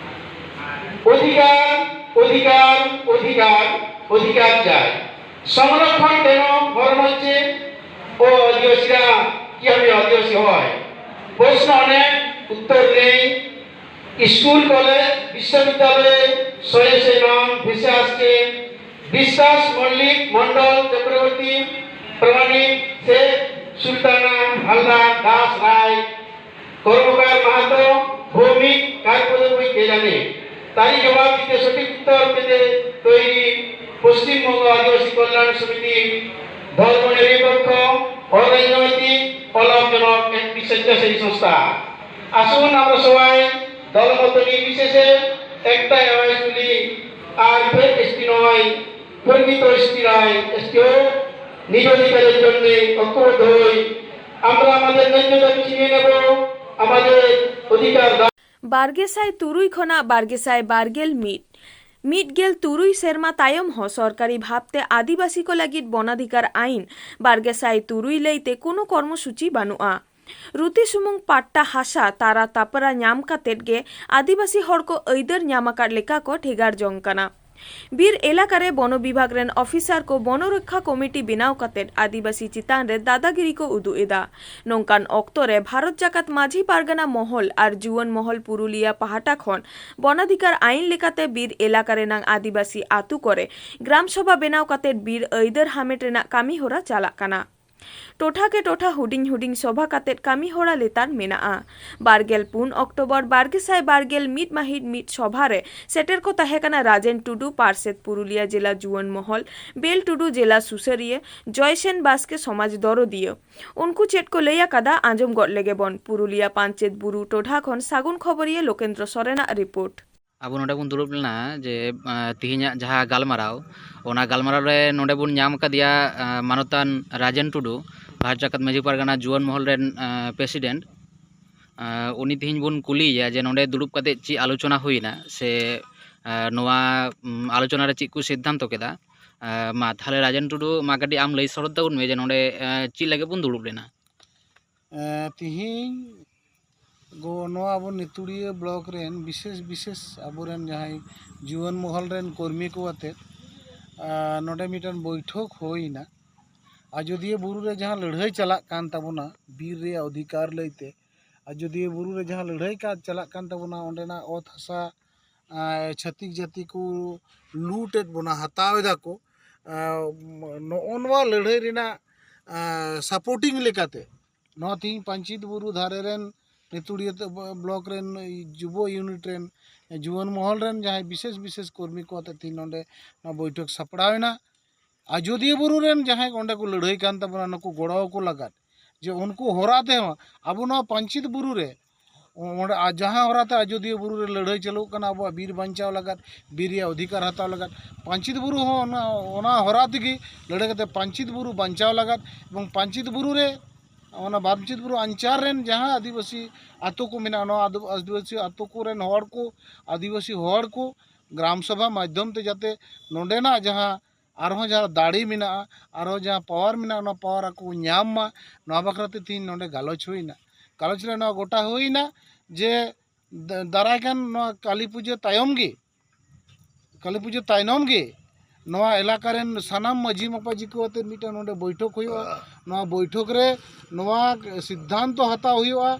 অধিকার, অধিকার, অধিকার, অধিকার চাই। সংরক্ষণ কেন হরণ হচ্ছে? ও আদিবাসীরা কিভাবে আদিবাসী হয়? প্রশ্ন অনেক, উত্তর নেই। স্কুল, কলেজ, বিশ্ববিদ্যালয়ে শয়ে শয়ে নাম ভেসে আসছে। বিশ্বাস, মল্লিক, মণ্ডল, চক্রবর্তী, প্রামাণিক, শেখ, সুলতানা, হালদার, দাস, রায়, কর্মকার, মাহাতো, ভৌমিক, কার পদবী কে জানে? তারই জবাব দিতে, সঠিক উত্তর পেতে তৈরি পশ্চিমবঙ্গ আদিবাসী কল্যাণ সমিতি, ধর্ম নিরপেক্ষ, অরাজনৈতিক, অলাভজনক একটি স্বেচ্ছাসেবী সংস্থা। আসুন আমরা সবাই দলমত নির্বিশেষে একটাই আওয়াজ তুলি, আর ফের এসটি নয়, প্রকৃত এসটি নয়, এসটি হোক, নিজ অধিকারের জন্য ঐক্যবদ্ধ হই। আমরা আমাদের ন্যায্য দাবি ছিনিয়ে নেব, আমাদের অধিকার দাবি। ᱵᱟᱨ ᱜᱮᱥᱟᱭ ᱛᱩᱨᱩᱭ ᱠᱷᱚᱱᱟᱜ ᱵᱟᱨ ᱜᱮᱥᱟᱭ ᱵᱟᱨ ᱜᱮᱞ ᱢᱤᱫ, ᱢᱤᱫ ᱜᱮᱞ ᱛᱩᱨᱩᱭ ᱥᱮᱨᱢᱟ ᱛᱟᱭᱚᱢ ᱦᱚᱸ ᱥᱚᱨᱠᱟᱨᱤ ᱵᱷᱟᱵᱽᱛᱮ ᱟᱹᱫᱤᱵᱟᱹᱥᱤ ᱠᱚ ᱞᱟᱹᱜᱤᱫ ᱵᱚᱱᱟᱫᱷᱤᱠᱟᱨ ᱟᱭᱤᱱ ᱵᱟᱨ ᱜᱮᱥᱟᱭ ᱛᱩᱨᱩᱭ ᱞᱟᱹᱭᱛᱮ ᱠᱳᱱᱳ ᱠᱚᱨᱢᱚᱥᱩᱪᱤ ᱵᱟᱹᱱᱩᱜᱼᱟ᱾ ᱨᱩᱛᱤ ᱥᱩᱢᱩᱝ ᱯᱟᱴᱴᱟ ᱦᱟᱥᱟ ᱛᱟᱨᱟ ᱛᱟᱯᱨᱟ ᱧᱟᱢ ᱠᱟᱛᱮᱫ ᱜᱮ ᱟᱹᱫᱤᱵᱟᱹᱥᱤ ᱦᱚᱲ ᱠᱚ ᱟᱹᱭᱫᱟᱹᱨ ᱧᱟᱢ ᱟᱠᱟᱫ ᱞᱮᱠᱟ ᱠᱚ ᱴᱷᱮᱜᱟᱨ ᱡᱚᱝ ᱠᱟᱱᱟ᱾ ᱵᱤᱨ ᱮᱞᱟᱠᱟ ᱨᱮ ᱵᱚᱱᱚ ᱵᱤᱵᱷᱟᱜᱽ ᱨᱮᱱ ᱚᱯᱷᱤᱥᱟᱨ ᱠᱚ ᱵᱚᱱᱚ ᱨᱚᱠᱠᱷᱟ ᱠᱚᱢᱤᱴᱤ ᱵᱮᱱᱟᱣ ᱠᱟᱛᱮᱫ ᱟᱹᱫᱤᱵᱟᱹᱥᱤ ᱪᱮᱛᱟᱱ ᱨᱮ ᱫᱟᱫᱟᱜᱤᱨᱤ ᱠᱚ ᱩᱫᱩᱜ ᱮᱫᱟ᱾ ᱱᱚᱝᱠᱟᱱ ᱚᱠᱛᱚ ᱨᱮ ᱵᱷᱟᱨᱚᱛ ᱡᱟᱠᱟᱛ ᱢᱟᱹᱡᱷᱤ ᱯᱟᱨᱜᱟᱱᱟ ᱢᱚᱦᱚᱞ ᱟᱨ ᱡᱩᱣᱟᱹᱱ ᱢᱚᱦᱚᱞ ᱯᱩᱨᱩᱞᱤᱭᱟ ᱯᱟᱦᱴᱟ ᱠᱷᱚᱱ ᱵᱚᱱᱟᱫᱷᱤᱠᱟᱨ ᱟᱭᱤᱱ ᱞᱮᱠᱟᱛᱮ ᱵᱤᱨ ᱮᱞᱟᱠᱟ ᱨᱮᱱᱟᱜ ᱟᱹᱫᱤᱵᱟᱹᱥᱤ ᱟᱹᱛᱩ ᱠᱚᱨᱮ ᱜᱨᱟᱢ ᱥᱚᱵᱷᱟ ᱵᱮᱱᱟᱣ ᱠᱟᱛᱮᱫ ᱵᱤᱨ ᱟᱹᱭᱫᱟᱹᱨ ᱦᱟᱢᱮᱴ ᱨᱮᱱᱟᱜ ᱠᱟᱹᱢᱤ ᱦᱚᱨᱟ ᱪᱟᱞᱟᱜ ᱠᱟᱱᱟ᱾ ᱴᱚᱴᱷᱟ ᱠᱮ ᱴᱚᱴᱷᱟ ᱦᱩᱰᱤᱧ ᱦᱩᱰᱤᱧ ᱥᱚᱵᱷᱟ ᱠᱟᱛᱮᱫ ᱠᱟᱹᱢᱤ ᱦᱚᱨᱟ ᱞᱮᱛᱟᱲ ᱢᱮᱱᱟᱜᱼᱟ᱾ ᱵᱟᱨ ᱜᱮᱞ ᱯᱩᱱ ᱚᱠᱴᱳᱵᱚᱨ ᱵᱟᱨ ᱜᱮᱥᱟᱭ ᱵᱟᱨ ᱜᱮᱞ ᱢᱤᱫ ᱢᱟᱹᱦᱤᱛ ᱢᱤᱫ ᱥᱚᱵᱷᱟ ᱨᱮ ᱥᱮᱴᱮᱨ ᱠᱚ ᱛᱟᱦᱮᱸ ᱠᱟᱱᱟ ᱨᱟᱡᱮᱱ ᱴᱩᱰᱩ, ᱯᱟᱨᱥᱮᱛ ᱯᱩᱨᱩᱞᱤᱭᱟ ᱡᱮᱞᱟ ᱡᱩᱣᱟᱹᱱ ᱢᱚᱦᱚᱞ, ᱵᱮᱞ ᱴᱩᱰᱩ ᱡᱮᱞᱟ ᱥᱩᱥᱟᱹᱨᱤᱭᱟᱹ, ᱡᱚᱭᱥᱮᱱ ᱵᱟᱥᱠᱮ ᱥᱚᱢᱟᱡᱽ ᱫᱚᱨᱚᱫᱤᱭᱟᱹ᱾ ᱩᱱᱠᱩ ᱪᱮᱫ ᱠᱚ ᱞᱟᱹᱭ ᱟᱠᱟᱫᱟ, ᱟᱸᱡᱚᱢ ᱜᱚᱫ ᱞᱮᱜᱮ ᱵᱚᱱ᱾ ᱯᱩᱨᱩᱞᱤᱭᱟ ᱯᱟᱧᱪᱮᱛ ᱵᱩᱨᱩ ᱴᱚᱴᱷᱟ ᱠᱷᱚᱱ ᱥᱟᱹᱜᱩᱱ ᱠᱷᱚᱵᱚᱨᱤᱭᱟᱹ ᱞᱳᱠᱮᱱᱫᱨᱚ ᱥᱚᱨᱮᱱᱟᱜ ᱨᱤᱯᱳᱨᱴ᱾ ᱟᱵᱚ ᱱᱚᱰᱮ ᱵᱚᱱ ᱫᱩᱲᱩᱵ ᱞᱮᱱᱟ ᱡᱮ, ᱟᱸ, ᱛᱤᱦᱤᱧᱟᱜ ᱡᱟᱦᱟᱸ ᱜᱟᱞᱢᱟᱨᱟᱣ, ᱚᱱᱟ ᱜᱟᱞᱢᱟᱨᱟᱣ ᱨᱮ ᱱᱚᱰᱮ ᱵᱚᱱ ᱧᱟᱢ ᱟᱠᱟᱫᱮᱭᱟ, ᱟᱸ, ᱢᱟᱱᱚᱛᱟᱱ ᱨᱟᱡᱮᱱ ᱴᱩᱰᱩ, ᱵᱷᱟᱨᱚᱛ ᱡᱟᱠᱟᱛ ᱢᱟᱹᱡᱷᱤ ᱯᱟᱨᱜᱟᱱᱟ ᱡᱩᱣᱟᱹᱱ ᱢᱚᱦᱚᱞ ᱨᱮᱱ, ᱟᱸ, ᱯᱨᱮᱥᱤᱰᱮᱱᱴ᱾ ᱟᱸ, ᱩᱱᱤ ᱛᱤᱦᱤᱧ ᱵᱚᱱ ᱠᱩᱞᱤᱭᱮᱭᱟ ᱡᱮ ᱱᱚᱰᱮ ᱫᱩᱲᱩᱵ ᱠᱟᱛᱮ ᱪᱮᱫ ᱟᱞᱳᱪᱚᱱᱟ ᱦᱩᱭᱱᱟ ᱥᱮ, ᱟᱸ, ᱱᱚᱣᱟ, ᱩᱢ, ᱟᱞᱳᱪᱚᱱᱟ ᱨᱮ ᱪᱮᱫ ᱠᱚ ᱥᱤᱫᱽᱫᱷᱟᱱᱛᱚ ᱠᱮᱫᱟ᱾ ᱟᱸ, ᱢᱟ ᱛᱟᱦᱞᱮ ᱨᱟᱡᱮᱱ ᱴᱩᱰᱩ, ᱢᱟ ᱠᱟᱹᱴᱤᱡ ᱟᱢ ᱞᱟᱹᱭ ᱥᱚᱫᱚᱨ ᱛᱟᱵᱚᱱ ᱢᱮ ᱡᱮ ᱱᱚᱰᱮ, ᱟᱸ, ᱪᱮᱫ ᱞᱟᱹᱜᱤᱫ ᱵᱚᱱ ᱫᱩᱲᱩᱵ ᱞᱮᱱᱟ? ᱮᱸ, ᱛᱤᱦᱤᱧ ᱜᱚ-, ᱱᱚᱣᱟ ᱟᱵᱚ ᱱᱤᱛᱩᱲᱤᱭᱟᱹ ᱵᱞᱚᱠ ᱨᱮᱱ ᱵᱤᱥᱮᱥ ᱵᱤᱥᱮᱥ ᱟᱵᱚᱨᱮᱱ ᱡᱟᱦᱟᱸᱭ ᱡᱩᱣᱟᱹᱱ ᱢᱚᱦᱚᱞ ᱨᱮᱱ ᱠᱚᱨᱢᱤ ᱠᱚ ᱟᱛᱮᱫ, ᱟᱸ, ᱱᱚᱰᱮ ᱢᱤᱫᱴᱮᱱ ᱵᱳᱭᱴᱷᱚᱠ ᱦᱩᱭᱱᱟ᱾ ᱟᱡᱚᱫᱤᱭᱟᱹ ᱵᱩᱨᱩ ᱨᱮ ᱡᱟᱦᱟᱸ ᱞᱟᱹᱲᱦᱟᱹᱭ ᱪᱟᱞᱟᱜ ᱠᱟᱱ ᱛᱟᱵᱚᱱᱟ ᱵᱤᱨ ᱨᱮᱭᱟᱜ ᱚᱫᱷᱤᱠᱟᱨ ᱞᱟᱹᱭᱛᱮ, ᱟᱡᱚᱫᱤᱭᱟᱹ ᱵᱩᱨᱩ ᱨᱮ ᱡᱟᱦᱟᱸ ᱞᱟᱹᱲᱦᱟᱹᱭ ᱠᱟ-, ᱪᱟᱞᱟᱜ ᱠᱟᱱ ᱛᱟᱵᱚᱱᱟ, ᱚᱸᱰᱮᱱᱟᱜ ᱚᱛ ᱦᱟᱥᱟ, ᱟᱸ, ᱪᱷᱟᱹᱛᱤᱠ ᱡᱟᱹᱛᱤ ᱠᱚ ᱞᱩᱴ ᱮᱫ ᱵᱚᱱᱟ, ᱦᱟᱛᱟᱣ ᱮᱫᱟ ᱠᱚ᱾ ᱟᱸ, ᱱᱚᱜᱼᱚ ᱱᱚᱣᱟ ᱞᱟᱹᱲᱦᱟᱹᱭ ᱨᱮᱱᱟᱜ, ᱟᱸ, ᱥᱟᱯᱳᱨᱴᱤᱝ ᱞᱮᱠᱟᱛᱮ ᱱᱚᱣᱟ ᱛᱤᱦᱤᱧ ᱯᱟᱧᱪᱤᱛ ᱵᱩᱨᱩ ᱫᱷᱟᱨᱮ ᱨᱮᱱ ᱱᱤᱛᱩᱲᱤᱭᱟᱹ ᱛᱮ ᱵᱚ-, ᱵᱞᱚᱠ ᱨᱮᱱ ᱡᱩᱵᱚ ᱤᱭᱩᱱᱤᱴ ᱨᱮᱱ ᱡᱩᱣᱟᱹᱱ ᱢᱚᱦᱚᱞ ᱨᱮᱱ ᱡᱟᱦᱟᱸᱭ ᱵᱤᱥᱮᱥ ᱵᱤᱥᱮᱥ ᱠᱚᱨᱢᱤ ᱠᱚ ᱟᱛᱮ ᱛᱤᱦᱤᱧ ᱱᱚᱰᱮ ᱱᱚᱣᱟ ᱵᱳᱭᱴᱷᱚᱠ ᱥᱟᱯᱲᱟᱣ ᱮᱱᱟ᱾ ᱟᱡᱚᱫᱤᱭᱟᱹ ᱵᱩᱨᱩ ᱨᱮᱱ ᱡᱟᱦᱟᱸᱭ ᱚᱸᱰᱮ ᱠᱚ ᱞᱟᱹᱲᱦᱟᱹᱭ ᱠᱟᱱ ᱛᱟᱵᱚᱱᱟ, ᱱᱩᱠᱩ ᱜᱚᱲᱚ ᱟᱠᱚ ᱞᱟᱜᱟᱫ, ᱡᱮ ᱩᱱᱠᱩ ᱦᱚᱨᱟ ᱛᱮᱦᱚᱸ ᱟᱵᱚ ᱱᱚᱣᱟ ᱯᱟᱧᱪᱤᱛ ᱵᱩᱨᱩ ᱨᱮ ᱚᱸᱰᱮ ᱟ-, ᱡᱟᱦᱟᱸ ᱦᱚᱨᱟᱛᱮ ᱟᱡᱚᱫᱤᱭᱟᱹ ᱵᱩᱨᱩ ᱨᱮ ᱞᱟᱹᱲᱦᱟᱹᱭ ᱪᱟᱹᱞᱩᱜ ᱠᱟᱱᱟ, ᱟᱵᱚᱣᱟᱜ ᱵᱤᱨ ᱵᱟᱧᱪᱟᱣ ᱞᱟᱜᱟᱫ, ᱵᱤᱨ ᱨᱮᱭᱟᱜ ᱚᱫᱷᱤᱠᱟᱨ ᱦᱟᱛᱟᱣ ᱞᱟᱜᱟᱫ, ᱯᱟᱧᱪᱤᱛ ᱵᱩᱨᱩ ᱦᱚᱸ ᱚᱱᱟ, ᱚᱱᱟ ᱦᱚᱨᱟ ᱛᱮᱜᱮ ᱞᱟᱹᱲᱦᱟᱹᱭ ᱠᱟᱛᱮ ᱯᱟᱧᱪᱤᱛ ᱵᱩᱨᱩ ᱵᱟᱧᱪᱟᱣ ᱞᱟᱜᱟᱫ ᱮᱵᱚᱝ ᱯᱟᱧᱪᱤᱛ ᱵᱩᱨᱩ ᱨᱮ ᱚᱱᱟ ᱵᱟᱢᱪᱤᱛ ᱵᱩᱨᱩ ᱟᱧᱪᱟᱨ ᱨᱮᱱ ᱡᱟᱦᱟᱸ ᱟᱹᱫᱤᱵᱟᱹᱥᱤ ᱟᱛᱳ ᱠᱚ ᱢᱮᱱᱟᱜᱼᱟ, ᱱᱚᱣᱟ ᱟᱫᱤ- ᱟᱹᱫᱤᱵᱟᱹᱥᱤ ᱟᱛᱳ ᱠᱚᱨᱮᱱ ᱦᱚᱲ ᱠᱚ, ᱟᱹᱫᱤᱵᱟᱹᱥᱤ ᱦᱚᱲ ᱠᱚ ᱜᱨᱟᱢ ᱥᱚᱵᱷᱟ ᱢᱟᱫᱽᱫᱷᱚᱢ ᱛᱮ ᱡᱟᱛᱮ ᱱᱚᱰᱮᱱᱟᱜ ᱡᱟᱦᱟᱸ ᱟᱨᱦᱚᱸ ᱡᱟᱦᱟᱸ ᱫᱟᱲᱮ ᱢᱮᱱᱟᱜᱼᱟ, ᱟᱨᱦᱚᱸ ᱡᱟᱦᱟᱸ ᱯᱟᱣᱟᱨ ᱢᱮᱱᱟᱜᱼᱟ, ᱚᱱᱟ ᱯᱟᱣᱟᱨ ᱟᱠᱚ ᱠᱚ ᱧᱟᱢ ᱢᱟ, ᱱᱚᱣᱟ ᱵᱟᱠᱷᱨᱟ ᱛᱮ ᱛᱮᱦᱮᱧ ᱱᱚᱰᱮ ᱜᱟᱞᱚᱪ ᱦᱩᱭᱱᱟ᱾ ᱜᱟᱞᱚᱪ ᱨᱮ ᱱᱚᱣᱟ ᱜᱚᱴᱟ ᱦᱩᱭᱱᱟ ᱡᱮ ᱫᱟ- ᱫᱟᱨᱟᱭ ᱠᱟᱱ ᱱᱚᱣᱟ ᱠᱟᱹᱞᱤ ᱯᱩᱡᱟᱹ ᱛᱟᱭᱚᱢ ᱜᱮ, ᱠᱟᱹᱞᱤ ᱯᱩᱡᱟᱹ ᱛᱟᱭᱱᱚᱢ ᱜᱮ ᱱᱚᱣᱟ ᱮᱞᱟᱠᱟ ᱨᱮᱱ ᱥᱟᱱᱟᱢ ᱢᱟᱹᱡᱷᱤ ᱢᱟᱯᱟᱡᱷᱤ ᱠᱚ ᱟᱛᱮ ᱢᱤᱫᱴᱟᱝ ᱱᱚᱰᱮ ᱵᱳᱭᱴᱷᱚᱠ ᱦᱩᱭᱩᱜᱼᱟ᱾ ᱱᱚᱣᱟ ᱵᱳᱭᱴᱷᱚᱠ ᱨᱮ ᱱᱚᱣᱟ ᱥᱤᱫᱽᱫᱷᱟᱱᱛᱚ ᱦᱟᱛᱟᱣ ᱦᱩᱭᱩᱜᱼᱟ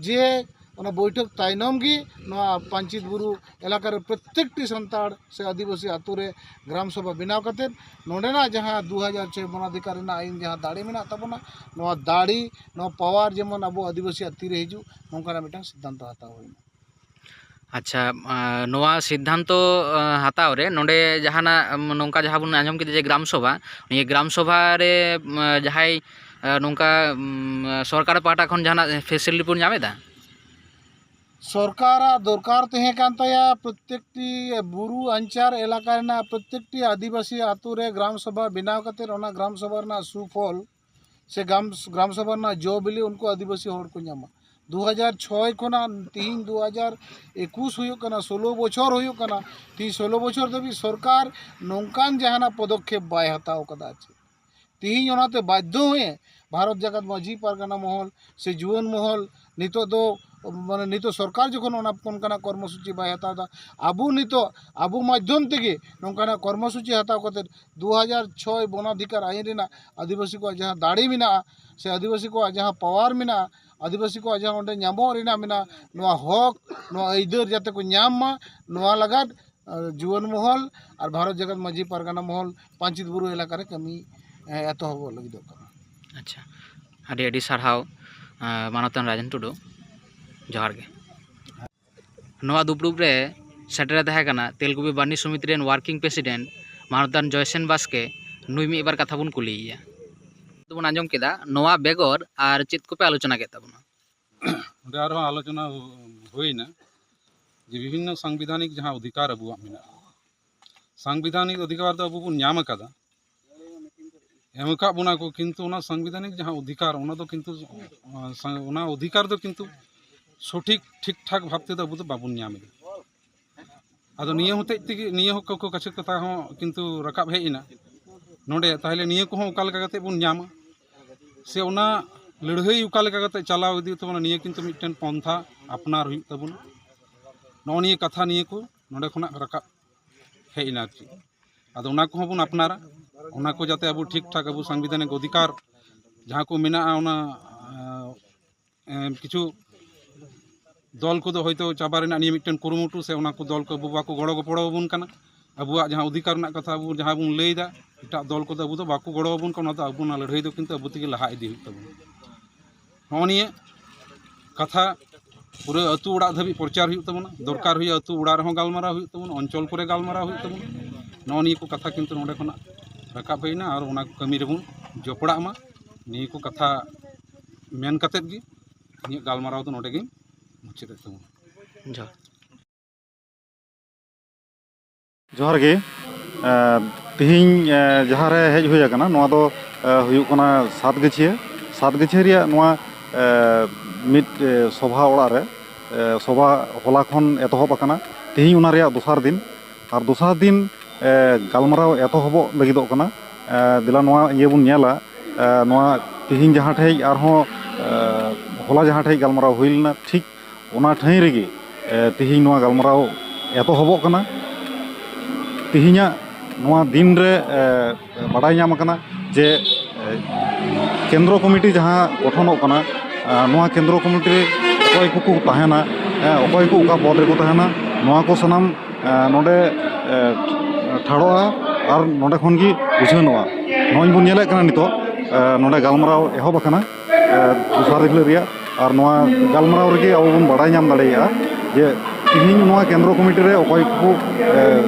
ᱡᱮ ᱚᱱᱟ ᱵᱳᱭᱴᱷᱚᱠ ᱛᱟᱭᱱᱚᱢ ᱜᱮ ᱱᱚᱣᱟ ᱯᱟᱧᱪᱤᱛ ᱵᱩᱨᱩ ᱮᱞᱟᱠᱟ ᱨᱮ ᱯᱨᱚᱛᱮᱠᱴᱤ ᱥᱟᱱᱛᱟᱲ ᱥᱮ ᱟᱹᱫᱤᱵᱟᱹᱥᱤ ᱟᱛᱳ ᱨᱮ ᱜᱨᱟᱢ ᱥᱚᱵᱷᱟ ᱵᱮᱱᱟᱣ ᱠᱟᱛᱮ ᱱᱚᱰᱮᱱᱟᱜ ᱡᱟᱦᱟᱸ ᱫᱩ ᱦᱟᱡᱟᱨ ᱪᱷᱚᱭ ᱵᱚᱱᱟᱫᱷᱤᱠᱟᱨ ᱨᱮᱱᱟᱜ ᱟᱹᱭᱤᱱ ᱡᱟᱦᱟᱸ ᱫᱟᱲᱮ ᱢᱮᱱᱟᱜ ᱛᱟᱵᱚᱱᱟ, ᱱᱚᱣᱟ ᱫᱟᱲᱮ, ᱱᱚᱣᱟ ᱯᱟᱣᱟᱨ ᱡᱮᱢᱚᱱ ᱟᱵᱚ ᱟᱹᱫᱤᱵᱟᱹᱥᱤᱭᱟᱜ ᱛᱤᱨᱮ ᱦᱤᱡᱩᱜ, ᱱᱚᱝᱠᱟᱱᱟᱜ ᱢᱤᱫᱴᱟᱝ ᱥᱤᱫᱽᱫᱷᱟᱱᱛᱚ ᱦᱟᱛᱟᱣ ᱦᱩᱭᱱᱟ᱾ ᱟᱪᱪᱷᱟ, ᱟᱸ, ᱱᱚᱣᱟ ᱥᱤᱫᱽᱫᱷᱟᱱᱛᱚ, ᱟᱸ, ᱦᱟᱛᱟᱣ ᱨᱮ ᱱᱚᱰᱮ ᱡᱟᱦᱟᱱᱟᱜ, ᱩᱢ, ᱱᱚᱝᱠᱟ ᱡᱟᱦᱟᱸ ᱵᱚᱱ ᱟᱸᱡᱚᱢ ᱠᱮᱫᱟ ᱡᱮ ᱜᱨᱟᱢ ᱥᱚᱵᱷᱟ, ᱱᱤᱭᱟᱹ ᱜᱨᱟᱢ ᱥᱚᱵᱷᱟ ᱨᱮ, ᱩᱢ, ᱡᱟᱦᱟᱸᱭ, ᱟᱸ, ᱱᱚᱝᱠᱟ, ᱩᱢ, ᱥᱚᱨᱠᱟᱨ ᱯᱟᱦᱴᱟ ᱠᱷᱚᱱ ᱡᱟᱦᱟᱱᱟᱜ ᱯᱷᱮᱥᱤᱞᱤᱴᱤ ᱵᱚᱱ ᱧᱟᱢ ᱮᱫᱟ? ᱥᱚᱨᱠᱟᱨᱟᱜ ᱫᱚᱨᱠᱟᱨ ᱛᱟᱦᱮᱸ ᱠᱟᱱ ᱛᱟᱭᱟ ᱯᱨᱚᱛᱮᱠᱴᱤ ᱵᱩᱨᱩ ᱟᱧᱪᱟᱨ ᱮᱞᱟᱠᱟ ᱨᱮᱱᱟᱜ ᱯᱨᱚᱛᱮᱠᱴᱤ ᱟᱹᱫᱤᱵᱟᱹᱥᱤ ᱟᱛᱳ ᱨᱮ ᱜᱨᱟᱢ ᱥᱚᱵᱷᱟ ᱵᱮᱱᱟᱣ ᱠᱟᱛᱮ ᱚᱱᱟ ᱜᱨᱟᱢ ᱥᱚᱵᱷᱟ ᱨᱮᱱᱟᱜ ᱥᱩᱯᱷᱚᱞ ᱥᱮ ᱜᱨᱟᱢ, ᱜᱨᱟᱢ ᱥᱚᱵᱷᱟ ᱨᱮᱱᱟᱜ ᱡᱚ ᱵᱤᱞᱤ ᱩᱱᱠᱩ ᱟᱹᱫᱤᱵᱟᱹᱥᱤ ᱦᱚᱲ ᱠᱚ ᱧᱟᱢᱟ᱾ ᱫᱩ ᱦᱟᱡᱟᱨ ᱪᱷᱚᱭ ᱠᱷᱚᱱᱟᱜ ᱛᱤᱦᱤᱧ ᱫᱩ ᱦᱟᱡᱟᱨ ᱮᱠᱩᱥ ᱦᱩᱭᱩᱜ ᱠᱟᱱᱟ, ᱥᱳᱞᱳ ᱵᱚᱪᱷᱚᱨ ᱦᱩᱭᱩᱜ ᱠᱟᱱᱟ, ᱛᱤᱦᱤᱧ ᱥᱳᱞᱳ ᱵᱚᱪᱷᱚᱨ ᱫᱷᱟᱹᱵᱤᱡ ᱥᱚᱨᱠᱟᱨ ᱱᱚᱝᱠᱟᱱ ᱡᱟᱦᱟᱱᱟᱜ ᱯᱚᱫᱚᱠᱷᱮᱯ ᱵᱟᱭ ᱦᱟᱛᱟᱣ ᱠᱟᱫᱟ᱾ ᱟᱨ ᱪᱮᱫ ᱛᱤᱦᱤᱧ ᱚᱱᱟᱛᱮ ᱵᱟᱫᱽᱫᱷᱚ ᱦᱚᱭᱮ ᱵᱷᱟᱨᱚᱛ ᱡᱟᱠᱟᱛ ᱢᱟᱹᱡᱷᱤ ᱯᱟᱨᱜᱟᱱᱟ ᱢᱚᱦᱚᱞ ᱥᱮ ᱡᱩᱣᱟᱹᱱ ᱢᱚᱦᱚᱞ ᱱᱤᱛᱚᱜ ᱫᱚ, ᱢᱟᱱᱮ, ᱱᱤᱛᱚᱜ ᱥᱚᱨᱠᱟᱨ ᱡᱚᱠᱷᱚᱱ ᱚᱱᱟ, ᱚᱱᱠᱟᱱᱟᱜ ᱠᱚᱨᱢᱚᱥᱩᱪᱤ ᱵᱟᱭ ᱦᱟᱛᱟᱣ ᱮᱫᱟ, ᱟᱵᱚ ᱱᱤᱛᱚᱜ ᱟᱵᱚ ᱢᱟᱫᱽᱫᱷᱚᱢ ᱛᱮᱜᱮ ᱱᱚᱝᱠᱟᱱᱟᱜ ᱠᱚᱨᱢᱚᱥᱩᱪᱤ ᱦᱟᱛᱟᱣ ᱠᱟᱛᱮ ᱫᱩ ᱦᱟᱡᱟᱨ ᱪᱷᱚᱭ ᱵᱚᱱᱟᱫᱷᱤᱠᱟᱨ ᱟᱭᱤᱱ ᱨᱮᱱᱟᱜ ᱟᱹᱫᱤᱵᱟᱹᱥᱤ ᱠᱚᱣᱟᱜ ᱡᱟᱦᱟᱸ ᱫᱟᱲᱮ ᱢᱮᱱᱟᱜᱼᱟ ᱥᱮ ᱟᱹᱫᱤᱵᱟᱹᱥᱤ ᱠᱚᱣᱟᱜ ᱡᱟᱦᱟᱸ ᱯᱟᱣᱟᱨ ᱢᱮᱱᱟᱜᱼᱟ, ᱟᱹᱫᱤᱵᱟᱹᱥᱤ ᱠᱚᱣᱟᱜ ᱡᱟᱦᱟᱸ ᱚᱸᱰᱮ ᱧᱟᱢᱚᱜ ᱨᱮᱱᱟᱜ ᱢᱮᱱᱟᱜᱼᱟ, ᱱᱚᱣᱟ ᱦᱚᱠ, ᱱᱚᱣᱟ ᱟᱹᱭᱫᱟᱹᱨ ᱡᱟᱛᱮ ᱠᱚ ᱧᱟᱢ ᱢᱟ, ᱱᱚᱣᱟ ᱞᱟᱜᱟᱫ ᱟᱨ ᱡᱩᱣᱟᱹᱱ ᱢᱚᱦᱚᱞ ᱟᱨ ᱵᱷᱟᱨᱚᱛ ᱡᱟᱠᱟᱛ ᱢᱟᱹᱡᱷᱤ ᱯᱟᱨᱜᱟᱱᱟ ᱢᱚᱦᱚᱞ ᱯᱟᱧᱪᱤᱛ ᱵᱩᱨᱩ ᱮᱞᱟᱠᱟ ᱨᱮ ᱠᱟᱹᱢᱤ, ᱮ, ᱮᱛᱚᱦᱚᱵᱚᱜ ᱞᱟᱹᱜᱤᱫᱚᱜ ᱠᱟᱱᱟ᱾ ᱟᱪᱪᱷᱟ, ᱟᱹᱰᱤ ᱟᱹᱰᱤ ᱥᱟᱨᱦᱟᱣ, ᱮ, ᱢᱟᱱᱚᱛᱟᱱ ᱨᱟᱡᱮᱱ ᱴᱩᱰᱩ, ᱡᱚᱦᱟᱨ ᱜᱮ᱾ ᱱᱚᱣᱟ ᱫᱩᱯᱲᱩᱵ ᱨᱮ ᱥᱮᱴᱮᱨ ᱮ ᱛᱟᱦᱮᱸ ᱠᱟᱱᱟ ᱛᱮᱞᱠᱩᱯᱤ ᱵᱟᱨᱱᱤ ᱥᱚᱢᱤᱛᱤ ᱨᱮᱱ ᱣᱟᱨᱠᱤᱝ ᱯᱨᱮᱥᱤᱰᱮᱱᱴ ᱢᱟᱱᱚᱛᱟᱱ ᱡᱚᱭᱥᱮᱱ ᱵᱟᱥᱠᱮ, ᱱᱩᱭ ᱢᱤᱫ ᱵᱟᱨ ᱠᱟᱛᱷᱟ ᱵᱚᱱ ᱠᱩᱞᱤᱭᱮᱭᱟ᱾ ᱵᱚᱱ ᱟᱸᱡᱚᱢ ᱠᱮᱫᱟ, ᱱᱚᱣᱟ ᱵᱮᱜᱚᱨ ᱟᱨ ᱪᱮᱫ ᱠᱚᱯᱮ ᱟᱞᱳᱪᱚᱱᱟ ᱠᱮᱫ ᱛᱟᱵᱚᱱᱟ? ᱚᱸᱰᱮ ᱟᱨᱦᱚᱸ ᱟᱞᱳᱪᱚᱱᱟ ᱦᱩᱭᱱᱟ ᱡᱮ ᱵᱤᱵᱷᱤᱱᱱᱚ ᱥᱟᱝᱵᱤᱫᱷᱟᱱᱤᱠ ᱡᱟᱦᱟᱸ ᱚᱫᱷᱤᱠᱟᱨ ᱟᱵᱚᱣᱟᱜ ᱢᱮᱱᱟᱜᱼᱟ, ᱥᱟᱝᱵᱤᱫᱷᱟᱱᱤᱠ ᱚᱫᱷᱤᱠᱟᱨ ᱫᱚ ᱟᱵᱚ ᱵᱚᱱ ᱧᱟᱢ ᱟᱠᱟᱫᱟ, ᱮᱢ ᱟᱠᱟᱫ ᱵᱚᱱᱟ ᱠᱚ, ᱠᱤᱱᱛᱩ ᱚᱱᱟ ᱥᱟᱝᱵᱤᱫᱷᱟᱱᱤᱠ ᱡᱟᱦᱟᱸ ᱚᱫᱷᱤᱠᱟᱨ, ᱚᱱᱟ ᱫᱚ ᱠᱤᱱᱛᱩ, ᱚᱱᱟ ᱚᱫᱷᱤᱠᱟᱨ ᱫᱚ ᱠᱤᱱᱛᱩ ᱥᱚᱴᱷᱤᱠ ᱴᱷᱤᱠ ᱴᱷᱟᱠ ᱵᱷᱟᱵᱽ ᱛᱮᱫᱚ ᱟᱵᱚ ᱫᱚ ᱵᱟᱵᱚᱱ ᱧᱟᱢ ᱮᱫᱟ᱾ ᱟᱫᱚ ᱱᱤᱭᱟᱹ ᱦᱚᱛᱮᱡ ᱛᱮᱜᱮ, ᱱᱤᱭᱟᱹ ᱦᱚᱸ ᱠᱚ ᱠᱟᱪᱷᱮ ᱠᱟᱛᱷᱟ ᱦᱚᱸ ᱠᱤᱱᱛᱩ ᱨᱟᱠᱟᱵ ᱦᱮᱡ ᱮᱱᱟ ᱱᱚᱰᱮ᱾ ᱛᱟᱦᱚᱞᱮ ᱱᱤᱭᱟᱹ ᱠᱚᱦᱚᱸ ᱚᱠᱟ ᱞᱮᱠᱟ ᱠᱟᱛᱮ ᱵᱚᱱ ᱧᱟᱢᱟ, ᱥᱮ ᱚᱱᱟ ᱞᱟᱹᱲᱦᱟᱹᱭ ᱚᱠᱟ ᱞᱮᱠᱟ ᱠᱟᱛᱮ ᱪᱟᱞᱟᱣ ᱤᱫᱤ ᱛᱟᱵᱚᱱᱟ, ᱱᱤᱭᱟᱹ ᱠᱤᱱᱛᱩ ᱢᱤᱫᱴᱮᱱ ᱯᱚᱱᱛᱷᱟ ᱟᱯᱱᱟᱨ ᱦᱩᱭᱩᱜ ᱛᱟᱵᱚᱱᱟ᱾ ᱱᱚᱜᱼᱚ ᱱᱤᱭᱟᱹ ᱠᱟᱛᱷᱟ ᱱᱤᱭᱟᱹ ᱠᱚ ᱱᱚᱰᱮ ᱠᱷᱚᱱᱟᱜ ᱨᱟᱠᱟᱵ ᱦᱮᱡ ᱮᱱᱟ ᱟᱨ ᱪᱮᱫ᱾ ᱟᱫᱚ ᱚᱱᱟ ᱠᱚᱦᱚᱸ ᱵᱚᱱ ᱟᱯᱱᱟᱨᱟ, ᱚᱱᱟ ᱠᱚ ᱡᱟᱛᱮ ᱟᱵᱚ ᱴᱷᱤᱠ ᱴᱷᱟᱠ ᱟᱵᱚ ᱥᱟᱝᱵᱤᱫᱷᱟᱱᱤᱠ ᱚᱫᱷᱤᱠᱟᱨ ᱡᱟᱦᱟᱸ ᱠᱚ ᱢᱮᱱᱟᱜᱼᱟ, ᱚᱱᱟ, ᱮᱸ, ᱠᱤᱪᱷᱩ ᱫᱚᱞ ᱠᱚᱫᱚ ᱦᱚᱭᱛᱳ ᱪᱟᱵᱟ ᱨᱮᱱᱟᱜ ᱱᱤᱭᱟᱹ ᱢᱤᱫᱴᱮᱱ ᱠᱩᱨᱩᱢᱩᱴᱩ, ᱥᱮ ᱚᱱᱟ ᱠᱚ ᱫᱚᱞ ᱠᱚ ᱟᱵᱚ ᱵᱟᱠᱚ ᱜᱚᱲᱚ ᱜᱚᱯᱚᱲᱚ ᱟᱵᱚᱱ ᱠᱟᱱᱟ᱾ ᱟᱵᱚᱣᱟᱜ ᱡᱟᱦᱟᱸ ᱚᱫᱷᱤᱠᱟᱨ ᱨᱮᱱᱟᱜ ᱠᱟᱛᱷᱟ ᱟᱵᱚ ᱡᱟᱦᱟᱸ ᱵᱚᱱ ᱞᱟᱹᱭᱫᱟ, ᱮᱴᱟᱜ ᱫᱚᱞ ᱠᱚᱫᱚ ᱟᱵᱚ ᱫᱚ ᱵᱟᱠᱚ ᱜᱚᱲᱚ ᱟᱵᱚᱱ ᱠᱟᱱᱟ᱾ ᱚᱱᱟ ᱫᱚ ᱟᱵᱚ ᱚᱱᱟ ᱞᱟᱹᱲᱦᱟᱹᱭ ᱫᱚ ᱠᱤᱱᱛᱩ ᱟᱵᱚ ᱛᱮᱜᱮ ᱞᱟᱦᱟ ᱤᱫᱤ ᱦᱩᱭᱩᱜ ᱛᱟᱵᱚᱱᱟ᱾ ᱱᱚᱜᱼᱚ ᱱᱤᱭᱟᱹ ᱠᱟᱛᱷᱟ ᱯᱩᱨᱟᱹ ᱟᱹᱛᱩ ᱚᱲᱟᱜ ᱫᱷᱟᱹᱵᱤᱡ ᱯᱨᱚᱪᱟᱨ ᱦᱩᱭᱩᱜ ᱛᱟᱵᱚᱱᱟ᱾ ᱫᱚᱨᱠᱟᱨ ᱦᱩᱭᱩᱜᱼᱟ, ᱟᱹᱛᱩ ᱚᱲᱟᱜ ᱨᱮᱦᱚᱸ ᱜᱟᱞᱢᱟᱨᱟᱣ ᱦᱩᱭᱩᱜ ᱛᱟᱵᱚᱱᱟ, ᱚᱧᱪᱚᱞ ᱠᱚᱨᱮ ᱜᱟᱞᱢᱟᱨᱟᱣ ᱦᱩᱭᱩᱜ ᱛᱟᱵᱚᱱᱟ᱾ ᱱᱚᱜᱼᱚ ᱱᱤᱭᱟᱹ ᱠᱚ ᱠᱟᱛᱷᱟ ᱠᱤᱱᱛᱩ ᱱᱚᱰᱮ ᱠᱷᱚᱱᱟᱜ ᱨᱟᱠᱟᱵ ᱦᱩᱭᱱᱟ ᱟᱨ ᱚᱱᱟ ᱠᱚ ᱠᱟᱹᱢᱤ ᱨᱮᱵᱚᱱ ᱡᱚᱯᱲᱟᱜ ᱢᱟ᱾ ᱱᱤᱭᱟᱹ ᱠᱚ ᱠᱟᱛᱷᱟ ᱢᱮᱱ ᱠᱟᱛᱮᱫ ᱜᱮ ᱤᱧᱟᱹᱜ ᱜᱟᱞᱢᱟᱨᱟᱣ ᱫᱚ ᱱᱚᱰᱮ ᱜᱤᱧ ᱢᱩᱪᱟᱹᱫᱮᱫ ᱛᱟᱵᱚᱱᱟ᱾ ᱡᱚᱦᱟᱨ᱾ ᱡᱚᱦᱟᱨ ᱜᱮ᱾ ᱮᱸ, ᱛᱤᱦᱤᱧ, ᱮᱸ, ᱡᱟᱦᱟᱸ ᱨᱮ ᱦᱮᱡ ᱦᱩᱭ ᱟᱠᱟᱱᱟ, ᱱᱚᱣᱟ ᱫᱚ, ᱮᱸ, ᱦᱩᱭᱩᱜ ᱠᱟᱱᱟ ᱥᱟᱛᱜᱟᱹᱪᱷᱤᱭᱟᱹ᱾ ᱥᱟᱛᱜᱟᱹᱪᱷᱤᱭᱟᱹ ᱨᱮᱭᱟᱜ ᱱᱚᱣᱟ, ᱮᱸ, ᱢᱤᱫ, ᱮᱸ, ᱥᱚᱵᱷᱟ ᱚᱲᱟᱜ ᱨᱮ, ᱮᱸ, ᱥᱚᱵᱷᱟ ᱦᱚᱞᱟ ᱠᱷᱚᱱ ᱮᱛᱚᱦᱚᱵ ᱟᱠᱟᱱᱟ᱾ ᱛᱤᱦᱤᱧ ᱚᱱᱟ ᱨᱮᱭᱟᱜ ᱫᱚᱥᱟᱨ ᱫᱤᱱ᱾ ᱟᱨ ᱫᱚᱥᱟᱨ ᱫᱤᱱ, ᱮᱸ, ᱜᱟᱞᱢᱟᱨᱟᱣ ᱮᱛᱚᱦᱚᱵᱚᱜ ᱞᱟᱹᱜᱤᱫᱚᱜ ᱠᱟᱱᱟ᱾ ᱮᱸ, ᱫᱮᱞᱟ ᱱᱚᱣᱟ ᱤᱭᱟᱹ ᱵᱚᱱ ᱧᱮᱞᱟ, ᱮᱸ, ᱱᱚᱣᱟ ᱛᱤᱦᱤᱧ ᱡᱟᱦᱟᱸ ᱴᱷᱮᱡ ᱟᱨᱦᱚᱸ, ᱮᱸ, ᱦᱚᱞᱟ ᱡᱟᱦᱟᱸ ᱴᱷᱮᱡ ᱜᱟᱞᱢᱟᱨᱟᱣ ᱦᱩᱭ ᱞᱮᱱᱟ, ᱴᱷᱤᱠ ᱚᱱᱟ ᱴᱷᱟᱹᱭ ᱨᱮᱜᱮ, ᱮ, ᱛᱮᱦᱮᱧ ᱱᱚᱣᱟ ᱜᱟᱞᱢᱟᱨᱟᱣ ᱮᱛᱚᱦᱚᱵᱚᱜ ᱠᱟᱱᱟ᱾ ᱛᱮᱦᱮᱧᱟᱜ ᱱᱚᱣᱟ ᱫᱤᱱ ᱨᱮ, ᱮ, ᱵᱟᱰᱟᱭ ᱧᱟᱢ ᱟᱠᱟᱱᱟ ᱡᱮ, ᱮ, ᱠᱮᱱᱫᱨᱚ ᱠᱚᱢᱤᱴᱤ ᱡᱟᱦᱟᱸ ᱜᱚᱴᱷᱚᱱᱚᱜ ᱠᱟᱱᱟ, ᱮ, ᱱᱚᱣᱟ ᱠᱮᱱᱫᱨᱚ ᱠᱚᱢᱤᱴᱤ ᱨᱮ ᱚᱠᱚᱭ ᱠᱚᱠᱚ ᱛᱟᱦᱮᱱᱟ, ᱮ, ᱚᱠᱚᱭ ᱠᱚ ᱚᱠᱟ ᱯᱚᱫᱽ ᱨᱮᱠᱚ ᱛᱟᱦᱮᱱᱟ, ᱱᱚᱣᱟ ᱠᱚ ᱥᱟᱱᱟᱢ, ᱮ, ᱱᱚᱰᱮ, ᱮ, ᱴᱷᱟᱲᱚᱜᱼᱟ ᱟᱨ ᱱᱚᱰᱮ ᱠᱷᱚᱱ ᱜᱮ ᱩᱪᱷᱟᱹᱱᱚᱜᱼᱟ᱾ ᱱᱚᱜᱼᱚᱭ ᱵᱚᱱ ᱧᱮᱞᱮᱫ ᱠᱟᱱᱟ ᱱᱤᱛᱚᱜ, ᱮ, ᱱᱚᱰᱮ ᱜᱟᱞᱢᱟᱨᱟᱣ ᱮᱦᱚᱵ ᱟᱠᱟᱱᱟ᱾ ᱮ, ᱫᱚᱥᱟᱨ ᱦᱤᱞᱳᱜ ᱨᱮᱭᱟᱜ᱾ ᱟᱨ ᱱᱚᱣᱟ ᱜᱟᱞᱢᱟᱨᱟᱣ ᱨᱮᱜᱮ ᱟᱵᱚ ᱵᱚᱱ ᱵᱟᱲᱟᱭ ᱧᱟᱢ ᱫᱟᱲᱮᱭᱟᱜᱼᱟ ᱡᱮ ᱛᱤᱦᱤᱧ ᱱᱚᱣᱟ ᱠᱮᱱᱫᱨᱚ ᱠᱚᱢᱤᱴᱤ ᱨᱮ ᱚᱠᱚᱭ ᱠᱚ, ᱮ,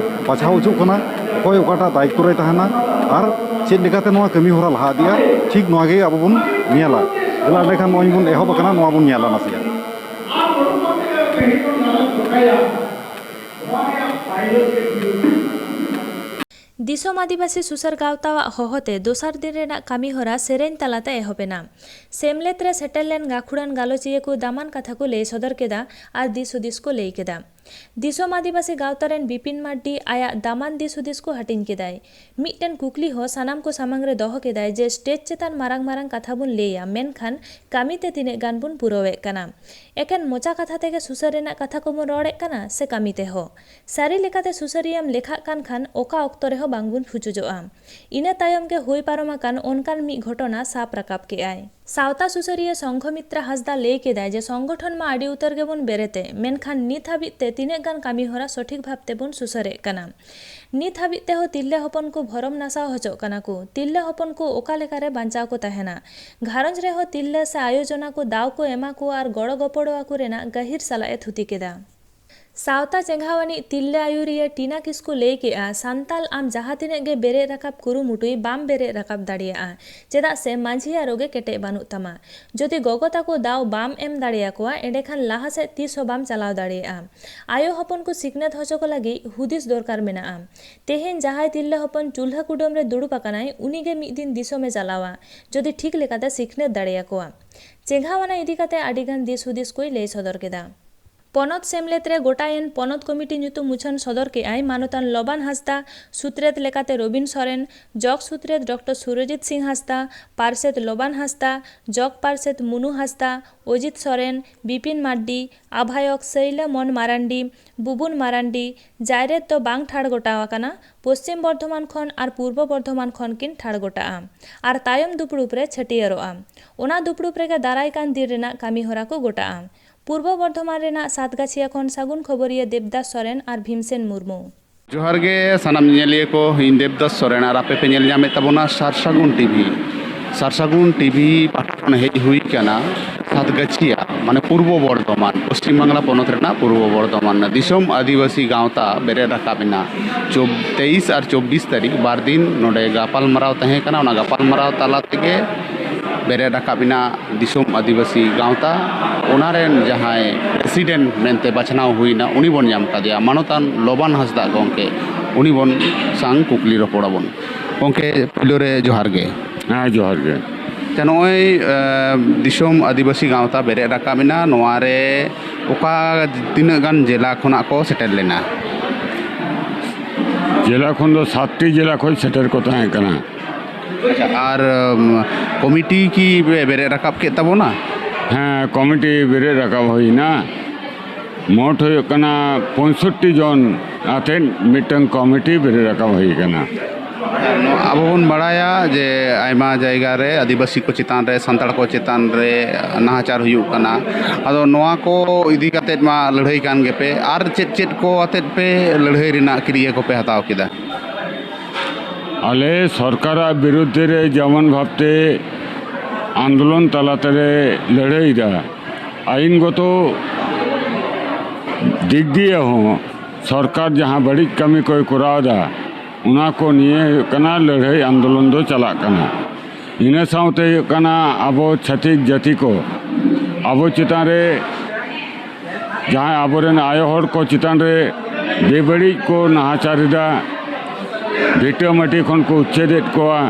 ᱵᱟᱪᱷᱟᱣ ᱦᱚᱪᱚᱜ ᱠᱟᱱᱟ, ᱚᱠᱚᱭ ᱚᱠᱟᱴᱟᱜ ᱫᱟᱭᱤᱛᱛᱚ ᱨᱮᱭ ᱛᱟᱦᱮᱱᱟ ᱟᱨ ᱪᱮᱫ ᱞᱮᱠᱟᱛᱮ ᱱᱚᱣᱟ ᱠᱟᱹᱢᱤ ᱦᱚᱨᱟ ᱞᱟᱦᱟ ᱤᱫᱤᱜᱼᱟ, ᱴᱷᱤᱠ ᱱᱚᱣᱟ ᱜᱮ ᱟᱵᱚ ᱵᱚᱱ ᱧᱮᱞᱟ᱾ ᱫᱮᱞᱟ ᱮᱸᱰᱮᱠᱷᱟᱱ ᱱᱚᱜᱼᱚᱭ ᱵᱚᱱ ᱮᱦᱚᱵ ᱟᱠᱟᱱᱟ, ᱱᱚᱣᱟ ᱵᱚᱱ ᱧᱮᱞᱟ ᱱᱟᱥᱮᱭᱟᱜ᱾ ᱫᱤᱥᱚᱢ ᱟᱹᱫᱤᱵᱟᱹᱥᱤ ᱥᱩᱥᱟᱹᱨ ᱜᱟᱶᱛᱟᱣᱟᱜ ᱦᱚᱦᱚᱛᱮ ᱫᱚᱥᱟᱨ ᱫᱤᱱ ᱨᱮᱱᱟᱜ ᱠᱟᱹᱢᱤᱦᱚᱨᱟ ᱥᱮᱨᱮᱧ ᱛᱟᱞᱟᱛᱮ ᱮᱦᱚᱵ ᱮᱱᱟ᱾ ᱥᱮᱢᱞᱮᱫ ᱨᱮ ᱥᱮᱴᱮᱨ ᱞᱮᱱ ᱜᱟᱹᱠᱷᱩᱲᱟᱱ ᱜᱟᱞᱚᱪᱤᱭᱟᱹ ᱠᱚ ᱫᱟᱢᱟᱱ ᱠᱟᱛᱷᱟ ᱠᱚ ᱞᱟᱹᱭ ᱥᱚᱫᱚᱨ ᱠᱮᱫᱟ ᱟᱨ ᱫᱤᱥ ᱦᱩᱫᱤᱥ ᱠᱚ ᱞᱟᱹᱭ ᱠᱮᱫᱟ᱾ ᱫᱤᱥᱚᱢ ᱟᱹᱫᱤᱵᱟᱹᱥᱤ ᱜᱟᱶᱛᱟ ᱨᱮᱱ ᱵᱤᱯᱤᱱ ᱢᱟᱨᱰᱤ ᱟᱭᱟᱜ ᱫᱟᱢᱟᱱ ᱫᱤᱥ ᱦᱩᱫᱤᱥ ᱠᱚ ᱦᱟᱹᱴᱤᱧ ᱠᱮᱫᱟᱭ᱾ ᱢᱤᱫᱴᱮᱱ ᱠᱩᱠᱞᱤ ᱦᱚᱸ ᱥᱟᱱᱟᱢ ᱠᱚ ᱥᱟᱢᱟᱝ ᱨᱮ ᱫᱚᱦᱚ ᱠᱮᱫᱟᱭ ᱡᱮ ᱥᱴᱮᱡ ᱪᱮᱛᱟᱱ ᱢᱟᱨᱟᱝ ᱢᱟᱨᱟᱝ ᱠᱟᱛᱷᱟ ᱵᱚᱱ ᱞᱟᱹᱭᱟ, ᱢᱮᱱᱠᱷᱟᱱ ᱠᱟᱹᱢᱤ ᱛᱮ ᱛᱤᱱᱟᱹᱜ ᱜᱟᱱ ᱵᱚᱱ ᱯᱩᱨᱟᱹᱣᱮᱫ ᱠᱟᱱᱟ? ᱮᱠᱮᱱ ᱢᱚᱪᱟ ᱠᱟᱛᱷᱟ ᱛᱮᱜᱮ ᱥᱩᱥᱟᱹᱨ ᱨᱮᱱᱟᱜ ᱠᱟᱛᱷᱟ ᱠᱚᱵᱚᱱ ᱨᱚᱲᱮᱫ ᱠᱟᱱᱟ ᱥᱮ ᱠᱟᱹᱢᱤ ᱛᱮᱦᱚᱸ? ᱥᱟᱹᱨᱤ ᱞᱮᱠᱟᱛᱮ ᱥᱩᱥᱟᱹᱨᱤᱭᱟᱹᱢ ᱞᱮᱠᱷᱟᱜ ᱠᱟᱱ ᱠᱷᱟᱱ ᱚᱠᱟ ᱚᱠᱛᱚ ᱨᱮᱦᱚᱸ ᱵᱟᱝᱵᱚᱱ ᱯᱷᱩᱪᱩᱡᱚᱜᱼᱟ᱾ ᱤᱱᱟᱹ ᱛᱟᱭᱚᱢ ᱜᱮ ᱦᱩᱭ ᱯᱟᱨᱚᱢ ᱟᱠᱟᱱ ᱚᱱᱠᱟᱱ ᱢᱤᱫ ᱜᱷᱚᱴᱚᱱᱟ ᱥᱟᱵ ᱨᱟᱠᱟᱵ ᱠᱮᱜᱼᱟᱭ᱾ ᱥᱟᱶᱛᱟ ᱥᱩᱥᱟᱹᱨᱤᱭᱟᱹ ᱥᱚᱝᱜᱷᱚᱢᱤᱛᱨᱟ ᱦᱟᱸᱥᱫᱟ ᱞᱟᱹᱭ ᱠᱮᱫᱟᱭ ᱡᱮ ᱥᱚᱝᱜᱚᱴᱷᱚᱱ ᱢᱟ ᱟᱹᱰᱤ ᱩᱛᱟᱹᱨ ᱜᱮᱵᱚᱱ ᱵᱮᱨᱮᱫᱮ, ᱢᱮᱱᱠᱷᱟᱱ ᱱᱤᱛ ᱦᱟᱹᱵᱤᱡ ᱛᱮ ᱛᱤᱱᱟᱹᱜ ᱜᱟᱱ ᱠᱟᱹᱢᱤ ᱦᱚᱨᱟ ᱥᱚᱴᱷᱤᱠ ᱵᱷᱟᱵ ᱛᱮᱵᱚᱱ ᱥᱩᱥᱟᱹᱨᱮᱫ ᱠᱟᱱᱟ? ᱱᱤᱛ ᱦᱟᱹᱵᱤᱡ ᱛᱮᱦᱚᱸ ᱛᱤᱨᱞᱟᱹ ᱦᱚᱯᱚᱱ ᱠᱚ ᱵᱷᱚᱨᱚᱢ ᱱᱟᱥᱟᱣ ᱦᱚᱪᱚᱜ ᱠᱟᱱᱟ ᱠᱚ᱾ ᱛᱤᱨᱞᱟᱹ ᱦᱚᱯᱚᱱ ᱠᱚ ᱚᱠᱟ ᱞᱮᱠᱟᱨᱮ ᱵᱟᱧᱪᱟᱣ ᱠᱚ ᱛᱟᱦᱮᱱᱟ? ᱜᱷᱟᱨᱚᱸᱡᱽ ᱨᱮᱦᱚᱸ ᱛᱤᱨᱞᱟᱹ ᱥᱮ ᱟᱭᱳ ᱡᱚᱱᱟ ᱠᱚ ᱫᱟᱣ ᱠᱚ ᱮᱢᱟ ᱠᱚᱣᱟ ᱟᱨ ᱜᱚᱲᱚ ᱜᱚᱯᱚᱲᱚ ᱟᱠᱚ ᱨᱮᱱᱟᱜ ᱜᱟᱹᱦᱤᱨ ᱥᱟᱞᱟᱜ ᱮ ᱛᱷᱩᱛᱤ ᱠᱮᱫᱟ᱾ ᱥᱟᱶᱛᱟ ᱪᱮᱸᱜᱷᱟᱣᱟᱱᱤᱡ ᱛᱤᱨᱞᱟᱹ ᱟᱹᱭᱩᱨᱤᱭᱟᱹ ᱴᱤᱱᱟ ᱠᱤᱥᱠᱩ ᱞᱟᱹᱭ ᱠᱮᱫᱼᱟ, ᱥᱟᱱᱛᱟᱞ ᱟᱢ ᱡᱟᱦᱟᱸ ᱛᱤᱱᱟᱹᱜ ᱜᱮ ᱵᱮᱨᱮᱫ ᱨᱟᱠᱟᱵ ᱠᱩᱨᱩᱢᱩᱴᱩᱭ, ᱵᱟᱢ ᱵᱮᱨᱮᱫ ᱨᱟᱠᱟᱵ ᱫᱟᱲᱮᱭᱟᱜᱼᱟ᱾ ᱪᱮᱫᱟᱜ ᱥᱮ ᱢᱟᱹᱡᱷᱤ ᱟᱨᱚ ᱜᱮ ᱠᱮᱴᱮᱡ ᱵᱟᱹᱱᱩᱜ ᱛᱟᱢᱟ᱾ ᱡᱩᱫᱤ ᱜᱚᱜᱚ ᱛᱟᱠᱚ ᱫᱟᱣ ᱵᱟᱢ ᱮᱢ ᱫᱟᱲᱮᱭᱟᱠᱚᱣᱟ, ᱮᱸᱰᱮᱠᱷᱟᱱ ᱞᱟᱦᱟ ᱥᱮᱫ ᱛᱤᱥ ᱦᱚᱸ ᱵᱟᱢ ᱪᱟᱞᱟᱣ ᱫᱟᱲᱮᱭᱟᱜᱼᱟ᱾ ᱟᱭᱳ ᱦᱚᱯᱚᱱ ᱠᱚ ᱥᱤᱠᱷᱱᱟᱹᱛ ᱦᱚᱪᱚ ᱠᱚ ᱞᱟᱹᱜᱤᱫ ᱦᱩᱫᱤᱥ ᱫᱚᱨᱠᱟᱨ ᱢᱮᱱᱟᱜᱼᱟ᱾ ᱛᱮᱦᱮᱧ ᱡᱟᱦᱟᱸᱭ ᱛᱤᱨᱞᱟᱹ ᱦᱚᱯᱚᱱ ᱪᱩᱞᱦᱟᱹ ᱠᱩᱰᱟᱹᱢ ᱨᱮ ᱫᱩᱲᱩᱵ ᱟᱠᱟᱱᱟᱭ, ᱩᱱᱤ ᱜᱮ ᱢᱤᱫ ᱫᱤᱱ ᱫᱤᱥᱚᱢᱮ ᱪᱟᱞᱟᱣᱟ, ᱡᱩᱫᱤ ᱴᱷᱤᱠ ᱞᱮᱠᱟᱛᱮ ᱥᱤᱠᱷᱱᱟᱹᱛ ᱫᱟᱲᱮᱭᱟᱠᱚᱣᱟ᱾ ᱪᱮᱸᱜᱷᱟᱣᱟᱱᱟ ᱤᱫᱤ ᱠᱟᱛᱮ ᱟᱹᱰᱤᱜᱟᱱ ᱫᱤᱥ ᱦᱩᱫᱤᱥ ᱠᱚᱭ ᱞᱟᱹᱭ ᱥᱚᱫᱚᱨ ᱠᱮᱫᱟ᱾ ᱯᱚᱱᱚᱛ ᱥᱮᱢᱞᱮᱫ ᱨᱮ ᱜᱚᱴᱟᱭᱮᱱ ᱯᱚᱱᱚᱛ ᱠᱚᱢᱤᱴᱤ ᱧᱩᱛᱩᱢ ᱩᱪᱷᱟᱹᱱ ᱥᱚᱫᱚᱨ ᱠᱮᱫᱼᱟᱭ ᱢᱟᱱᱚᱛᱟᱱ ᱞᱚᱵᱟᱱ ᱦᱟᱸᱥᱫᱟ, ᱥᱩᱛᱨᱮᱛ ᱞᱮᱠᱟᱛᱮ ᱨᱚᱵᱤᱱ ᱥᱚᱨᱮᱱ, ᱡᱚᱜᱽ ᱥᱩᱛᱨᱮᱛ ᱰᱚᱠᱴᱚᱨ ᱥᱩᱨᱚᱡᱤᱛ ᱥᱤᱝ ᱦᱟᱸᱥᱫᱟ, ᱯᱟᱨᱥᱮᱛ ᱞᱚᱵᱟᱱ ᱦᱟᱸᱥᱫᱟ, ᱡᱚᱜᱽ ᱯᱟᱨᱥᱮᱛ ᱢᱩᱱᱩ ᱦᱟᱸᱥᱫᱟ, ᱚᱡᱤᱛ ᱥᱚᱨᱮᱱ, ᱵᱤᱯᱤᱱ ᱢᱟᱨᱰᱤ, ᱟᱵᱷᱟᱭᱚᱠ ᱥᱟᱹᱭᱞᱟᱹ ᱢᱚᱱ ᱢᱟᱨᱟᱱᱰᱤ, ᱵᱩᱵᱩᱱ ᱢᱟᱨᱟᱱᱰᱤ᱾ ᱡᱟᱭᱨᱮᱛ ᱫᱚ ᱵᱟᱝ ᱴᱷᱟᱲ ᱜᱚᱴᱟᱣ ᱟᱠᱟᱱᱟ, ᱯᱚᱥᱪᱤᱢ ᱵᱚᱨᱫᱷᱚᱢᱟᱱ ᱠᱷᱚᱱ ᱟᱨ ᱯᱩᱨᱵᱚ ᱵᱚᱨᱫᱷᱚᱢᱟᱱ ᱠᱷᱚᱱ ᱠᱤᱱ ᱴᱷᱟᱲ ᱜᱚᱴᱟᱜᱼᱟ ᱟᱨ ᱛᱟᱭᱚᱢ ᱫᱩᱯᱲᱩᱵ ᱨᱮ ᱪᱷᱟᱹᱴᱭᱟᱹᱨᱚᱜᱼᱟ᱾ ᱚᱱᱟ ᱫᱩᱯᱲᱩᱵ ᱨᱮᱜᱮ ᱫᱟᱨᱟᱭ ᱠᱟᱱ ᱫᱤᱱ ᱨᱮᱱᱟᱜ ᱠᱟᱹᱢᱤ ᱦᱚᱨᱟ ᱠᱚ ᱜᱚᱴᱟᱜᱼᱟ᱾ ᱯᱩᱨᱵᱚ ᱵᱚᱨᱫᱷᱚᱢᱟᱱ ᱨᱮᱱᱟᱜ ᱥᱟᱛᱜᱟᱪᱷᱤᱭᱟ ᱠᱷᱚᱱ ᱥᱟᱹᱜᱩᱱ ᱠᱷᱚᱵᱚᱨᱤᱭᱟᱹ ᱫᱮᱵᱽᱫᱟᱥ ᱥᱚᱨᱮᱱ ᱟᱨ ᱵᱷᱤᱢᱥᱮᱱ ᱢᱩᱨᱢᱩ᱾ ᱡᱚᱦᱟᱨ ᱜᱮ ᱥᱟᱱᱟᱢ ᱧᱮᱧᱮᱞᱤᱭᱟᱹ ᱠᱚ, ᱤᱧ ᱫᱮᱵᱽᱫᱟᱥ ᱥᱚᱨᱮᱱ ᱟᱨ ᱟᱯᱮ ᱯᱮ ᱧᱮᱞ ᱧᱟᱢᱮᱫ ᱛᱟᱵᱚᱱᱟ ᱥᱟᱨᱥᱟᱹᱜᱩᱱ ᱴᱤᱵᱷᱤ᱾ ᱥᱟᱨᱥᱟᱹᱜᱩᱱ ᱴᱤᱵᱷᱤ ᱯᱟᱦᱴᱟ ᱠᱷᱚᱱ ᱦᱮᱡ ᱦᱩᱭ ᱠᱟᱱᱟ ᱥᱟᱛᱜᱟᱪᱷᱤᱭᱟ, ᱢᱟᱱᱮ ᱯᱩᱨᱵᱚ ᱵᱚᱨᱫᱷᱚᱢᱟᱱ, ᱯᱚᱥᱪᱤᱢ ᱵᱟᱝᱞᱟ ᱯᱚᱱᱚᱛ ᱨᱮᱱᱟᱜ ᱯᱩᱨᱵᱚ ᱵᱚᱨᱫᱷᱚᱢᱟᱱ ᱫᱤᱥᱚᱢ ᱟᱹᱫᱤᱵᱟᱹᱥᱤ ᱜᱟᱶᱛᱟ ᱵᱮᱨᱮᱫ ᱨᱟᱠᱟᱵ ᱮᱱᱟ᱾ ᱪᱚᱵ-, ᱛᱮᱭᱤᱥ ᱟᱨ ᱪᱚᱵᱵᱤᱥ ᱛᱟᱹᱨᱤᱠᱷ ᱵᱟᱨ ᱫᱤᱱ ᱱᱚᱰᱮ ᱜᱟᱯᱟᱞ ᱢᱟᱨᱟᱣ ᱛᱟᱦᱮᱸ ᱠᱟᱱᱟ᱾ ᱚᱱᱟ ᱜᱟᱯᱟᱞ ᱢᱟᱨᱟᱣ ᱛᱟᱞᱟ ᱛᱮᱜᱮ ᱵᱮᱨᱮᱫ ᱨᱟᱠᱟᱵ ᱮᱱᱟ ᱫᱤᱥᱚᱢ ᱟᱹᱫᱤᱵᱟᱹᱥᱤ ᱜᱟᱶᱛᱟ᱾ ᱚᱱᱟ ᱨᱮᱱ ᱡᱟᱦᱟᱸᱭ ᱯᱨᱮᱥᱤᱰᱮᱱᱴ ᱢᱮᱱᱛᱮ ᱵᱟᱪᱷᱱᱟᱣ ᱦᱩᱭᱱᱟ, ᱩᱱᱤ ᱵᱚᱱ ᱧᱟᱢ ᱠᱟᱫᱮᱭᱟ, ᱢᱟᱱᱚᱛᱟᱱ ᱞᱚᱵᱟᱱ ᱦᱟᱸᱥᱫᱟᱜ ᱜᱚᱢᱠᱮ᱾ ᱩᱱᱤ ᱵᱚᱱ ᱥᱟᱝ ᱠᱩᱠᱞᱤ ᱨᱚᱯᱚᱲ ᱟᱵᱚᱱ᱾ ᱜᱚᱢᱠᱮ, ᱯᱳᱭᱞᱳ ᱨᱮ ᱡᱚᱦᱟᱨ ᱜᱮ᱾ ᱦᱮᱸ, ᱡᱚᱦᱟᱨ ᱜᱮ᱾ ᱟᱪᱪᱷᱟ, ᱱᱚᱜᱼᱚᱭ ᱫᱤᱥᱚᱢ ᱟᱹᱫᱤᱵᱟᱹᱥᱤ ᱜᱟᱶᱛᱟ ᱵᱮᱨᱮᱫ ᱨᱟᱠᱟᱵ ᱮᱱᱟ, ᱱᱚᱣᱟ ᱨᱮ ᱚᱠᱟ ᱛᱤᱱᱟᱹᱜ ᱜᱟᱱ ᱡᱮᱞᱟ ᱠᱷᱚᱱᱟᱜ ᱠᱚ ᱥᱮᱴᱮᱨ ᱞᱮᱱᱟ? ᱡᱮᱞᱟ ᱠᱷᱚᱱ ᱫᱚ ᱥᱟᱛᱴᱤ ᱡᱮᱞᱟ ᱠᱷᱚᱱ ᱥᱮᱴᱮᱨ ᱠᱚ ᱛᱟᱦᱮᱸ ᱠᱟᱱᱟ᱾ ᱟᱪᱪᱷᱟ, ᱟᱨ ᱠᱚᱢᱤᱴᱤ ᱠᱤ ᱯᱮ ᱵᱮᱨᱮᱫ ᱨᱟᱠᱟᱵ ᱠᱮᱫ ᱛᱟᱵᱚᱱᱟ? ᱦᱮᱸ, ᱠᱚᱢᱤᱴᱤ ᱵᱮᱨᱮᱫ ᱨᱟᱠᱟᱵ ᱦᱩᱭᱱᱟ᱾ ᱢᱳᱴ ᱦᱩᱭᱩᱜ ᱠᱟᱱᱟ ᱯᱚᱸᱭᱥᱚᱴᱴᱤ ᱡᱚᱱ ᱟᱛᱮᱫ ᱢᱤᱫᱴᱟᱝ ᱠᱚᱢᱤᱴᱤ ᱵᱮᱨᱮᱫ ᱨᱟᱠᱟᱵ ᱦᱩᱭ ᱟᱠᱟᱱᱟ᱾ ᱟᱵᱚ ᱵᱚᱱ ᱵᱟᱲᱟᱭᱟ ᱡᱮ ᱟᱭᱢᱟ ᱡᱟᱭᱜᱟ ᱨᱮ ᱟᱹᱫᱤᱵᱟᱹᱥᱤ ᱠᱚ ᱪᱮᱛᱟᱱ ᱨᱮ, ᱥᱟᱱᱛᱟᱲ ᱠᱚ ᱪᱮᱛᱟᱱ ᱨᱮ ᱱᱟᱦᱟᱪᱟᱨ ᱦᱩᱭᱩᱜ ᱠᱟᱱᱟ᱾ ᱟᱫᱚ ᱱᱚᱣᱟ ᱠᱚ ᱤᱫᱤ ᱠᱟᱛᱮᱫ ᱢᱟ ᱞᱟᱹᱲᱦᱟᱹᱭ ᱠᱟᱱ ᱜᱮᱯᱮ, ᱟᱨ ᱪᱮᱫ ᱪᱮᱫ ᱠᱚ ᱟᱛᱮᱫ ᱯᱮ ᱞᱟᱹᱲᱦᱟᱹᱭ ᱨᱮᱱᱟᱜ ᱠᱤᱨᱭᱟᱹ ᱠᱚᱯᱮ ᱦᱟᱛᱟᱣ ᱠᱮᱫᱟ? ᱟᱞᱮ ᱥᱚᱨᱠᱟᱨᱟᱜ ᱵᱤᱨᱩᱫᱽᱫᱷ ᱨᱮ ᱡᱮᱢᱚᱱ ᱵᱷᱟᱵᱽᱛᱮ ᱟᱱᱫᱳᱞᱚᱱ ᱛᱟᱞᱟ ᱛᱮᱞᱮ ᱞᱟᱹᱲᱦᱟᱹᱭᱮᱫᱟ, ᱟᱭᱤᱱᱜᱚᱛᱚ ᱫᱤᱠ ᱫᱤᱭᱮ ᱦᱚᱸ ᱥᱚᱨᱠᱟᱨ ᱡᱟᱦᱟᱸ ᱵᱟᱹᱲᱤᱡ ᱠᱟᱹᱢᱤ ᱠᱚᱭ ᱠᱚᱨᱟᱣ ᱮᱫᱟ, ᱚᱱᱟ ᱠᱚ ᱱᱤᱭᱮ ᱦᱩᱭᱩᱜ ᱠᱟᱱᱟ ᱞᱟᱹᱲᱦᱟᱹᱭ ᱟᱱᱫᱳᱞᱚᱱ ᱫᱚ ᱪᱟᱞᱟᱜ ᱠᱟᱱᱟ᱾ ᱤᱱᱟᱹ ᱥᱟᱶᱛᱮ ᱦᱩᱭᱩᱜ ᱠᱟᱱᱟ ᱟᱵᱚ ᱪᱷᱟᱹᱛᱤᱠ ᱡᱟᱹᱛᱤ ᱠᱚ ᱟᱵᱚ ᱪᱮᱛᱟᱱ ᱨᱮ ᱡᱟᱦᱟᱸᱭ ᱟᱵᱚᱨᱮᱱ ᱟᱭᱳ ᱦᱚᱲ ᱠᱚ ᱪᱮᱛᱟᱱ ᱨᱮ ᱵᱮᱵᱟᱹᱲᱤᱡ ᱠᱚ ᱱᱟᱦᱟᱪᱟᱨ ᱮᱫᱟ, ᱵᱷᱤᱴᱟᱹ ᱢᱟᱹᱴᱤ ᱠᱷᱚᱱ ᱠᱚ ᱩᱪᱪᱷᱮᱫᱮᱫ ᱠᱚᱣᱟ,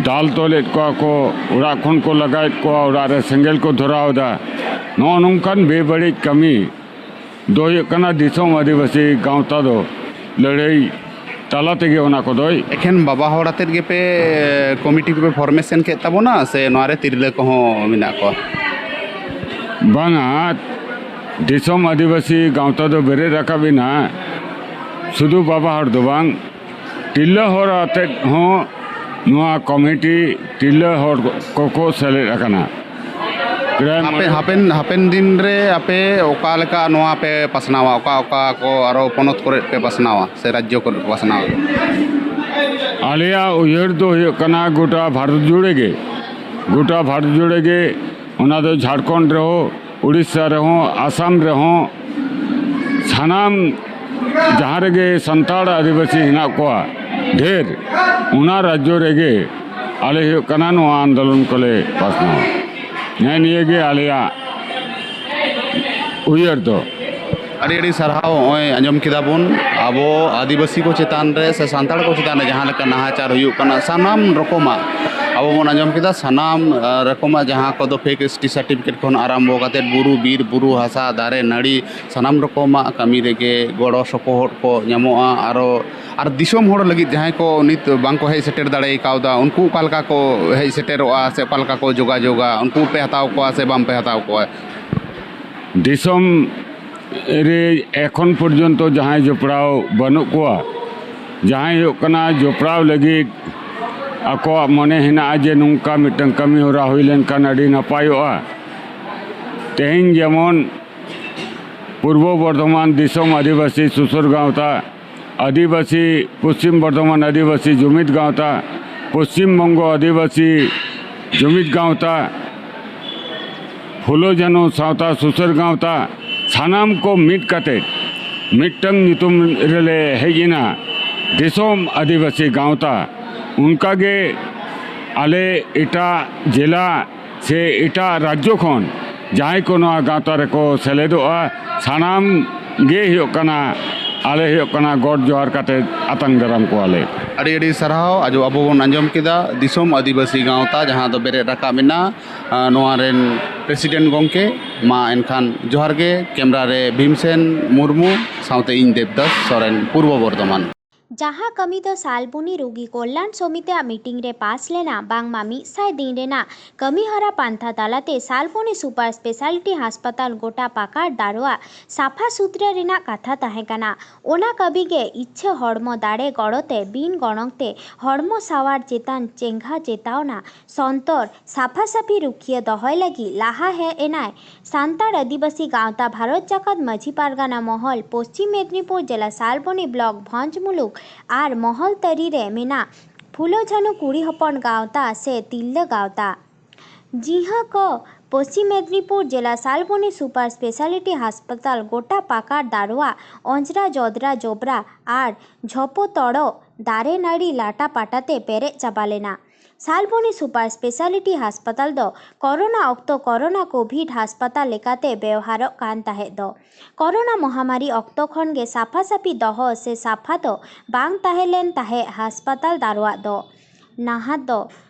ᱫᱟᱞ ᱛᱚᱞᱮᱫ ᱠᱚᱣᱟ ᱠᱚ, ᱚᱲᱟᱜ ᱠᱷᱚᱱ ᱠᱚ ᱞᱟᱜᱟᱭᱮᱫ ᱠᱚᱣᱟ, ᱚᱲᱟᱜ ᱨᱮ ᱥᱮᱸᱜᱮᱞ ᱠᱚ ᱫᱷᱚᱨᱟᱣ ᱮᱫᱟ᱾ ᱱᱚᱜᱼᱚ ᱱᱚᱝᱠᱟᱱ ᱵᱮᱵᱟᱹᱲᱤᱡ ᱠᱟᱹᱢᱤ ᱫᱚ ᱦᱩᱭᱩᱜ ᱠᱟᱱᱟ ᱫᱤᱥᱚᱢ ᱟᱹᱫᱤᱵᱟᱹᱥᱤ ᱜᱟᱶᱛᱟ ᱫᱚ ᱞᱟᱹᱲᱦᱟᱹᱭ ᱛᱟᱞᱟ ᱛᱮᱜᱮ ᱚᱱᱟ ᱠᱚᱫᱚᱭ᱾ ᱮᱠᱷᱮᱱ ᱵᱟᱵᱟ ᱦᱚᱲ ᱟᱛᱮᱫ ᱜᱮᱯᱮ ᱠᱚᱢᱤᱴᱤ ᱠᱚᱯᱮ ᱯᱷᱚᱨᱢᱮᱥᱚᱱ ᱠᱮᱫ ᱛᱟᱵᱚᱱᱟ, ᱥᱮ ᱱᱚᱣᱟ ᱨᱮ ᱛᱤᱨᱞᱟᱹ ᱠᱚᱦᱚᱸ ᱢᱮᱱᱟᱜ ᱠᱚᱣᱟ? ᱵᱟᱝᱟ, ᱫᱤᱥᱚᱢ ᱟᱹᱫᱤᱵᱟᱹᱥᱤ ᱜᱟᱶᱛᱟ ᱫᱚ ᱵᱮᱨᱮᱫ ᱨᱟᱠᱟᱵ ᱮᱱᱟ ᱥᱩᱫᱷᱩ ᱵᱟᱵᱟ ᱦᱚᱲ ᱫᱚ ᱵᱟᱝ, ᱛᱤᱨᱞᱟᱹ ᱦᱚᱲ ᱟᱛᱮᱫ ᱦᱚᱸ ᱱᱚᱣᱟ ᱠᱚᱢᱤᱴᱤ ᱛᱤᱨᱞᱟᱹ ᱦᱚᱲ ᱠᱚᱠᱚ ᱥᱮᱞᱮᱫ ᱟᱠᱟᱱᱟ᱾ ᱯᱨᱟᱭ ᱦᱟᱯᱮ ᱢᱚᱬᱮ ᱦᱟᱯᱮᱱ ᱦᱟᱯᱮᱱ ᱫᱤᱱ ᱨᱮ ᱟᱯᱮ ᱚᱠᱟ ᱞᱮᱠᱟ ᱱᱚᱣᱟ ᱯᱮ ᱯᱟᱥᱱᱟᱣᱟ, ᱚᱠᱟ ᱚᱠᱟ ᱠᱚ ᱟᱨᱚ ᱯᱚᱱᱚᱛ ᱠᱚᱨᱮ ᱯᱮ ᱯᱟᱥᱱᱟᱣᱟ ᱥᱮ ᱨᱟᱡᱽᱡᱚ ᱠᱚᱨᱮ ᱯᱮ ᱯᱟᱥᱱᱟᱣᱟ? ᱟᱞᱮᱭᱟᱜ ᱩᱭᱦᱟᱹᱨ ᱫᱚ ᱦᱩᱭᱩᱜ ᱠᱟᱱᱟ ᱜᱚᱴᱟ ᱵᱷᱟᱨᱚᱛ ᱡᱩᱲᱮ ᱜᱮ, ᱜᱚᱴᱟ ᱵᱷᱟᱨᱚᱛ ᱡᱩᱲᱮ ᱜᱮ, ᱚᱱᱟ ᱫᱚ ᱡᱷᱟᱲᱠᱷᱚᱸᱰ ᱨᱮᱦᱚᱸ, ᱩᱲᱤᱥᱥᱟ ᱨᱮᱦᱚᱸ, ᱟᱥᱟᱢ ᱨᱮᱦᱚᱸ, ᱥᱟᱱᱟᱢ ᱡᱟᱦᱟᱸ ᱨᱮᱜᱮ ᱥᱟᱱᱛᱟᱲ ᱟᱹᱫᱤᱵᱟᱹᱥᱤ ᱦᱮᱱᱟᱜ ᱠᱚᱣᱟ ᱰᱷᱮᱨ, ᱚᱱᱟ ᱨᱟᱡᱽᱡᱚ ᱨᱮᱜᱮ ᱟᱞᱮ ᱦᱩᱭᱩᱜ ᱠᱟᱱᱟ ᱱᱚᱣᱟ ᱟᱱᱫᱳᱞᱚᱱ ᱠᱚᱞᱮ ᱯᱟᱥᱱᱟᱣᱟ᱾ ᱱᱮᱜᱼᱮ ᱱᱤᱭᱟᱹ ᱜᱮ ᱟᱞᱮᱭᱟᱜ ᱩᱭᱦᱟᱹᱨ ᱫᱚ᱾ ᱟᱹᱰᱤ ᱟᱹᱰᱤ ᱥᱟᱨᱦᱟᱣ᱾ ᱱᱚᱜᱼᱚᱭ ᱟᱸᱡᱚᱢ ᱠᱮᱫᱟ ᱵᱚᱱ, ᱟᱵᱚ ᱟᱹᱫᱤᱵᱟᱹᱥᱤ ᱠᱚ ᱪᱮᱛᱟᱱ ᱨᱮ ᱥᱮ ᱥᱟᱱᱛᱟᱲ ᱠᱚ ᱪᱮᱛᱟᱱ ᱨᱮ ᱡᱟᱦᱟᱸ ᱞᱮᱠᱟ ᱱᱟᱦᱟᱪᱟᱨ ᱦᱩᱭᱩᱜ ᱠᱟᱱᱟ, ᱥᱟᱱᱟᱢ ᱨᱚᱠᱚᱢᱟᱜ ᱟᱵᱚ ᱵᱚᱱ ᱟᱸᱡᱚᱢ ᱠᱮᱫᱟ, ᱥᱟᱱᱟᱢ ᱟᱸ, ᱨᱚᱠᱚᱢᱟᱜ ᱡᱟᱦᱟᱸ ᱠᱚᱫᱚ ᱯᱷᱮᱠ ᱮᱥ ᱴᱤ ᱥᱟᱨᱴᱤᱯᱷᱤᱠᱮᱴ ᱠᱷᱚᱱ ᱟᱨᱟᱢᱵᱚ ᱠᱟᱛᱮᱫ ᱵᱩᱨᱩ, ᱵᱤᱨ, ᱵᱩᱨᱩ, ᱦᱟᱥᱟ, ᱫᱟᱨᱮ, ᱱᱟᱹᱲᱤ, ᱥᱟᱱᱟᱢ ᱨᱚᱠᱚᱢᱟᱜ ᱠᱟᱹᱢᱤ ᱨᱮᱜᱮ ᱜᱚᱲᱚ ᱥᱚᱯᱚᱦᱚᱫ ᱠᱚ ᱧᱟᱢᱚᱜᱼᱟ᱾ ᱟᱨᱚ ᱟᱨ ᱫᱤᱥᱚᱢ ᱦᱚᱲ ᱞᱟᱹᱜᱤᱫ ᱡᱟᱦᱟᱸᱭ ᱠᱚ ᱱᱤᱛ ᱵᱟᱝ ᱠᱚ ᱦᱮᱡ ᱥᱮᱴᱮᱨ ᱫᱟᱲᱮ ᱠᱟᱣᱫᱟ, ᱩᱱᱠᱩ ᱚᱠᱟ ᱞᱮᱠᱟ ᱠᱚ ᱦᱮᱡ ᱥᱮᱴᱮᱨᱚᱜᱼᱟ ᱥᱮ ᱚᱠᱟ ᱞᱮᱠᱟ ᱠᱚ ᱡᱳᱜᱟᱡᱳᱜᱟ, ᱩᱱᱠᱩ ᱯᱮ ᱦᱟᱛᱟᱣ ᱠᱚᱣᱟ ᱥᱮ ᱵᱟᱝ ᱯᱮ ᱦᱟᱛᱟᱣ ᱠᱚᱣᱟ? ᱫᱤᱥᱚᱢ ᱨᱮ ᱮᱠᱷᱚᱱ ᱯᱚᱨᱡᱚᱱᱛᱚ ᱡᱟᱦᱟᱸᱭ ᱡᱚᱯᱲᱟᱣ ᱵᱟᱹᱱᱩᱜ ᱠᱚᱣᱟ, ᱡᱟᱦᱟᱸᱭ ᱦᱩᱭᱩᱜ ᱠᱟᱱᱟ ᱡᱚᱯᱲᱟᱣ ᱞᱟᱹᱜᱤᱫ ᱟᱠᱚᱣᱟᱜ ᱢᱚᱱᱮ ᱦᱮᱱᱟᱜᱼᱟ ᱡᱮ ᱱᱚᱝᱠᱟ ᱢᱤᱫᱴᱟᱝ ᱠᱟᱹᱢᱤ ᱦᱚᱨᱟ ᱦᱩᱭ ᱞᱮᱱᱠᱷᱟᱱ ᱟᱹᱰᱤ ᱱᱟᱯᱟᱭᱚᱜᱼᱟ᱾ ᱛᱮᱦᱮᱧ ᱡᱮᱢᱚᱱ ᱯᱩᱨᱵᱚ ᱵᱚᱨᱫᱷᱚᱢᱟᱱ ᱫᱤᱥᱚᱢ ᱟᱹᱫᱤᱵᱟᱹᱥᱤ ᱥᱩᱥᱟᱹᱨ ᱜᱟᱶᱛᱟ, ᱟᱹᱫᱤᱵᱟᱹᱥᱤ, ᱯᱚᱥᱪᱤᱢ ᱵᱚᱨᱫᱷᱚᱢᱟᱱ ᱟᱹᱫᱤᱵᱟᱹᱥᱤ ᱡᱩᱢᱤᱫ ᱜᱟᱶᱛᱟ, ᱯᱚᱥᱪᱤᱢ ᱵᱚᱝᱜᱚ ᱟᱹᱫᱤᱵᱟᱹᱥᱤ ᱡᱩᱢᱤᱫ ᱜᱟᱶᱛᱟ, ᱯᱷᱩᱞᱳ ᱡᱷᱟᱱᱳ ᱥᱟᱶᱛᱟ ᱥᱩᱥᱟᱹᱨ ᱜᱟᱶᱛᱟ, ᱥᱟᱱᱟᱢ ᱠᱚ ᱢᱤᱫ ᱠᱟᱛᱮ ᱢᱤᱫᱴᱟᱝ ᱧᱩᱛᱩᱢ ᱨᱮᱞᱮ ᱦᱮᱡ ᱮᱱᱟ, ᱫᱤᱥᱚᱢ ᱟᱹᱫᱤᱵᱟᱹᱥᱤ ᱜᱟᱶᱛᱟ᱾ ᱚᱱᱠᱟᱜᱮ ᱟᱞᱮ ᱮᱴᱟᱜ ᱡᱮᱞᱟ ᱥᱮ ᱮᱴᱟᱜ ᱨᱟᱡᱽᱡᱚ ᱠᱷᱚᱱ ᱡᱟᱦᱟᱸᱭ ᱠᱚ ᱱᱚᱣᱟ ᱜᱟᱶᱛᱟ ᱨᱮᱠᱚ ᱥᱮᱞᱮᱫᱚᱜᱼᱟ, ᱥᱟᱱᱟᱢ ᱜᱮ ᱦᱩᱭᱩᱜ ᱠᱟᱱᱟ, ᱟᱞᱮ ᱦᱩᱭᱩᱜ ᱠᱟᱱᱟ ᱜᱚᱰ ᱡᱚᱦᱟᱨ ᱠᱟᱛᱮ ᱟᱛᱟᱝ ᱫᱟᱨᱟᱢ ᱠᱚᱣᱟᱞᱮ᱾ ᱟᱹᱰᱤ ᱟᱹᱰᱤ ᱥᱟᱨᱦᱟᱣ᱾ ᱟᱡᱚ ᱟᱵᱚ ᱵᱚᱱ ᱟᱸᱡᱚᱢ ᱠᱮᱫᱟ ᱫᱤᱥᱚᱢ ᱟᱹᱫᱤᱵᱟᱹᱥᱤ ᱜᱟᱶᱛᱟ ᱡᱟᱦᱟᱸ ᱫᱚ ᱵᱮᱨᱮᱫ ᱨᱟᱠᱟᱵ ᱮᱱᱟ, ᱟᱸ, ᱱᱚᱣᱟ ᱨᱮᱱ ᱯᱨᱮᱥᱤᱰᱮᱱᱴ ᱜᱚᱢᱠᱮ᱾ ᱢᱟ ᱮᱱᱠᱷᱟᱱ ᱡᱚᱦᱟᱨ ᱜᱮ᱾ ᱠᱮᱢᱨᱟ ᱨᱮ ᱵᱷᱤᱢᱥᱮᱱ ᱢᱩᱨᱢᱩ ᱥᱟᱶᱛᱮ ᱤᱧ ᱫᱮᱵᱫᱟᱥ ᱥᱚᱨᱮᱱ, ᱯᱩᱨᱵᱚ ᱵᱚᱨᱫᱷᱚᱢᱟᱱ᱾ ᱡᱟᱦᱟᱸ ᱠᱟᱹᱢᱤ ᱫᱚ ᱥᱟᱞᱵᱚᱱᱤ ᱨᱳᱜᱤ ᱠᱚᱞᱭᱟᱱ ᱥᱚᱢᱤᱛᱤᱭᱟᱜ ᱢᱤᱴᱤᱝ ᱨᱮ ᱯᱟᱥ ᱞᱮᱱᱟ, ᱵᱟᱝᱢᱟ ᱢᱤᱫ ᱥᱟᱭ ᱫᱤᱱ ᱨᱮᱱᱟᱜ ᱠᱟᱹᱢᱤ ᱦᱚᱨᱟ ᱯᱟᱱᱛᱷᱟ ᱛᱟᱞᱟᱛᱮ ᱥᱟᱞᱵᱚᱱᱤ ᱥᱩᱯᱟᱨ ᱥᱯᱮᱥᱟᱞᱤᱴᱤ ᱦᱟᱥᱯᱟᱛᱟᱞ ᱜᱚᱴᱟ ᱯᱟᱠᱟᱲ ᱫᱟᱨᱣᱟ ᱥᱟᱯᱷᱟ ᱥᱩᱛᱨᱟᱹ ᱨᱮᱱᱟᱜ ᱠᱟᱛᱷᱟ ᱛᱟᱦᱮᱸ ᱠᱟᱱᱟ᱾ ᱚᱱᱟ ᱠᱟᱹᱢᱤ ᱜᱮ ᱤᱪᱪᱷᱟᱹ ᱦᱚᱲᱢᱚ ᱫᱟᱲᱮ ᱜᱚᱲᱚ ᱛᱮ ᱵᱤᱱ ᱜᱚᱱᱚᱝ ᱛᱮ ᱦᱚᱲᱢᱚ ᱥᱟᱶᱟᱨ ᱪᱮᱛᱟᱱ ᱪᱮᱸᱜᱷᱟ ᱪᱮᱛᱟᱣᱱᱟ ᱥᱚᱱᱛᱚᱨ ᱥᱟᱯᱷᱟ ᱥᱟᱹᱯᱷᱤ ᱨᱩᱠᱷᱤᱭᱟᱹ ᱫᱚᱦᱚᱭ ᱞᱟᱹᱜᱤᱫ ᱞᱟᱦᱟ ᱦᱮᱡ ᱮᱱᱟᱭ ᱥᱟᱱᱛᱟᱲ ᱟᱹᱫᱤᱵᱟᱹᱥᱤ ᱜᱟᱶᱛᱟ ᱵᱷᱟᱨᱚᱛ ᱡᱟᱠᱟᱛ ᱢᱟᱹᱡᱷᱤ ᱯᱟᱨᱜᱟᱱᱟ ᱢᱚᱦᱚᱞ, ᱯᱚᱥᱪᱤᱢ ᱢᱮᱫᱽᱱᱤᱯᱩᱨ ᱡᱮᱞᱟ ᱥᱟᱞᱵᱚᱱᱤ ᱵᱞᱚᱠ ᱵᱷᱚᱸᱡᱽ ᱢᱩᱞᱩᱠ ᱟᱨ ᱢᱚᱦᱚᱞ ᱛᱟᱹᱨᱤ ᱨᱮ ᱢᱮᱱᱟᱜ ᱯᱷᱩᱞᱳ ᱡᱷᱟᱱᱳ ᱠᱩᱲᱤ ᱦᱚᱯᱚᱱ ᱜᱟᱶᱛᱟ ᱥᱮ ᱛᱤᱨᱞᱟᱹ ᱜᱟᱶᱛᱟ᱾ ᱡᱤᱦᱟᱹ ᱠᱚ ᱯᱚᱥᱪᱤᱢ ᱢᱮᱫᱽᱱᱤᱯᱩᱨ ᱡᱮᱞᱟ ᱥᱟᱞᱵᱚᱱᱤ ᱥᱩᱯᱟᱨ ᱥᱯᱮᱥᱟᱞᱤᱴᱤ ᱦᱟᱥᱯᱟᱛᱟᱞ ᱜᱚᱴᱟ ᱯᱟᱠᱟᱲ ᱫᱟᱨᱣᱟ, ᱚᱸᱡᱽᱨᱟ ᱡᱚᱫᱽᱨᱟ ᱡᱚᱵᱽᱨᱟ ᱟᱨ ᱡᱷᱚᱯᱚ ᱛᱚᱲᱚᱜ ᱫᱟᱨᱮ ᱱᱟᱹᱲᱤ ᱞᱟᱴᱟ ᱯᱟᱴᱟ ᱛᱮ ᱯᱮᱨᱮᱡ ᱪᱟᱵᱟ ᱞᱮᱱᱟ᱾ ᱥᱟᱞᱵᱚᱱᱤ ᱥᱩᱯᱟᱨ ᱥᱯᱮᱥᱟᱞᱤᱴᱤ ᱦᱟᱥᱯᱟᱛᱟᱞ ᱫᱚ ᱠᱚᱨᱳᱱᱟ ᱚᱠᱛᱚ ᱠᱚᱨᱳᱱᱟ ᱠᱳᱵᱷᱤᱰ ᱦᱟᱥᱯᱟᱛᱟᱞ ᱞᱮᱠᱟᱛᱮ ᱵᱮᱣᱦᱟᱨᱚᱜ ᱠᱟᱱ ᱛᱟᱦᱮᱸᱫ ᱫᱚ᱾ ᱠᱚᱨᱳᱱᱟ ᱢᱚᱦᱟᱢᱟᱨᱤ ᱚᱠᱛᱚ ᱠᱷᱚᱱ ᱜᱮ ᱥᱟᱯᱷᱟ ᱥᱟᱹᱯᱷᱤ ᱫᱚᱦᱚ ᱥᱮ ᱥᱟᱯᱷᱟ ᱫᱚ ᱵᱟᱝ ᱛᱟᱦᱮᱸ ᱞᱮᱱ ᱛᱟᱦᱮᱸᱫ ᱦᱟᱥᱯᱟᱛᱟᱞ ᱫᱟᱨᱣᱟᱜ ᱫᱚ᱾ ᱱᱟᱦᱟᱜ ᱫᱚ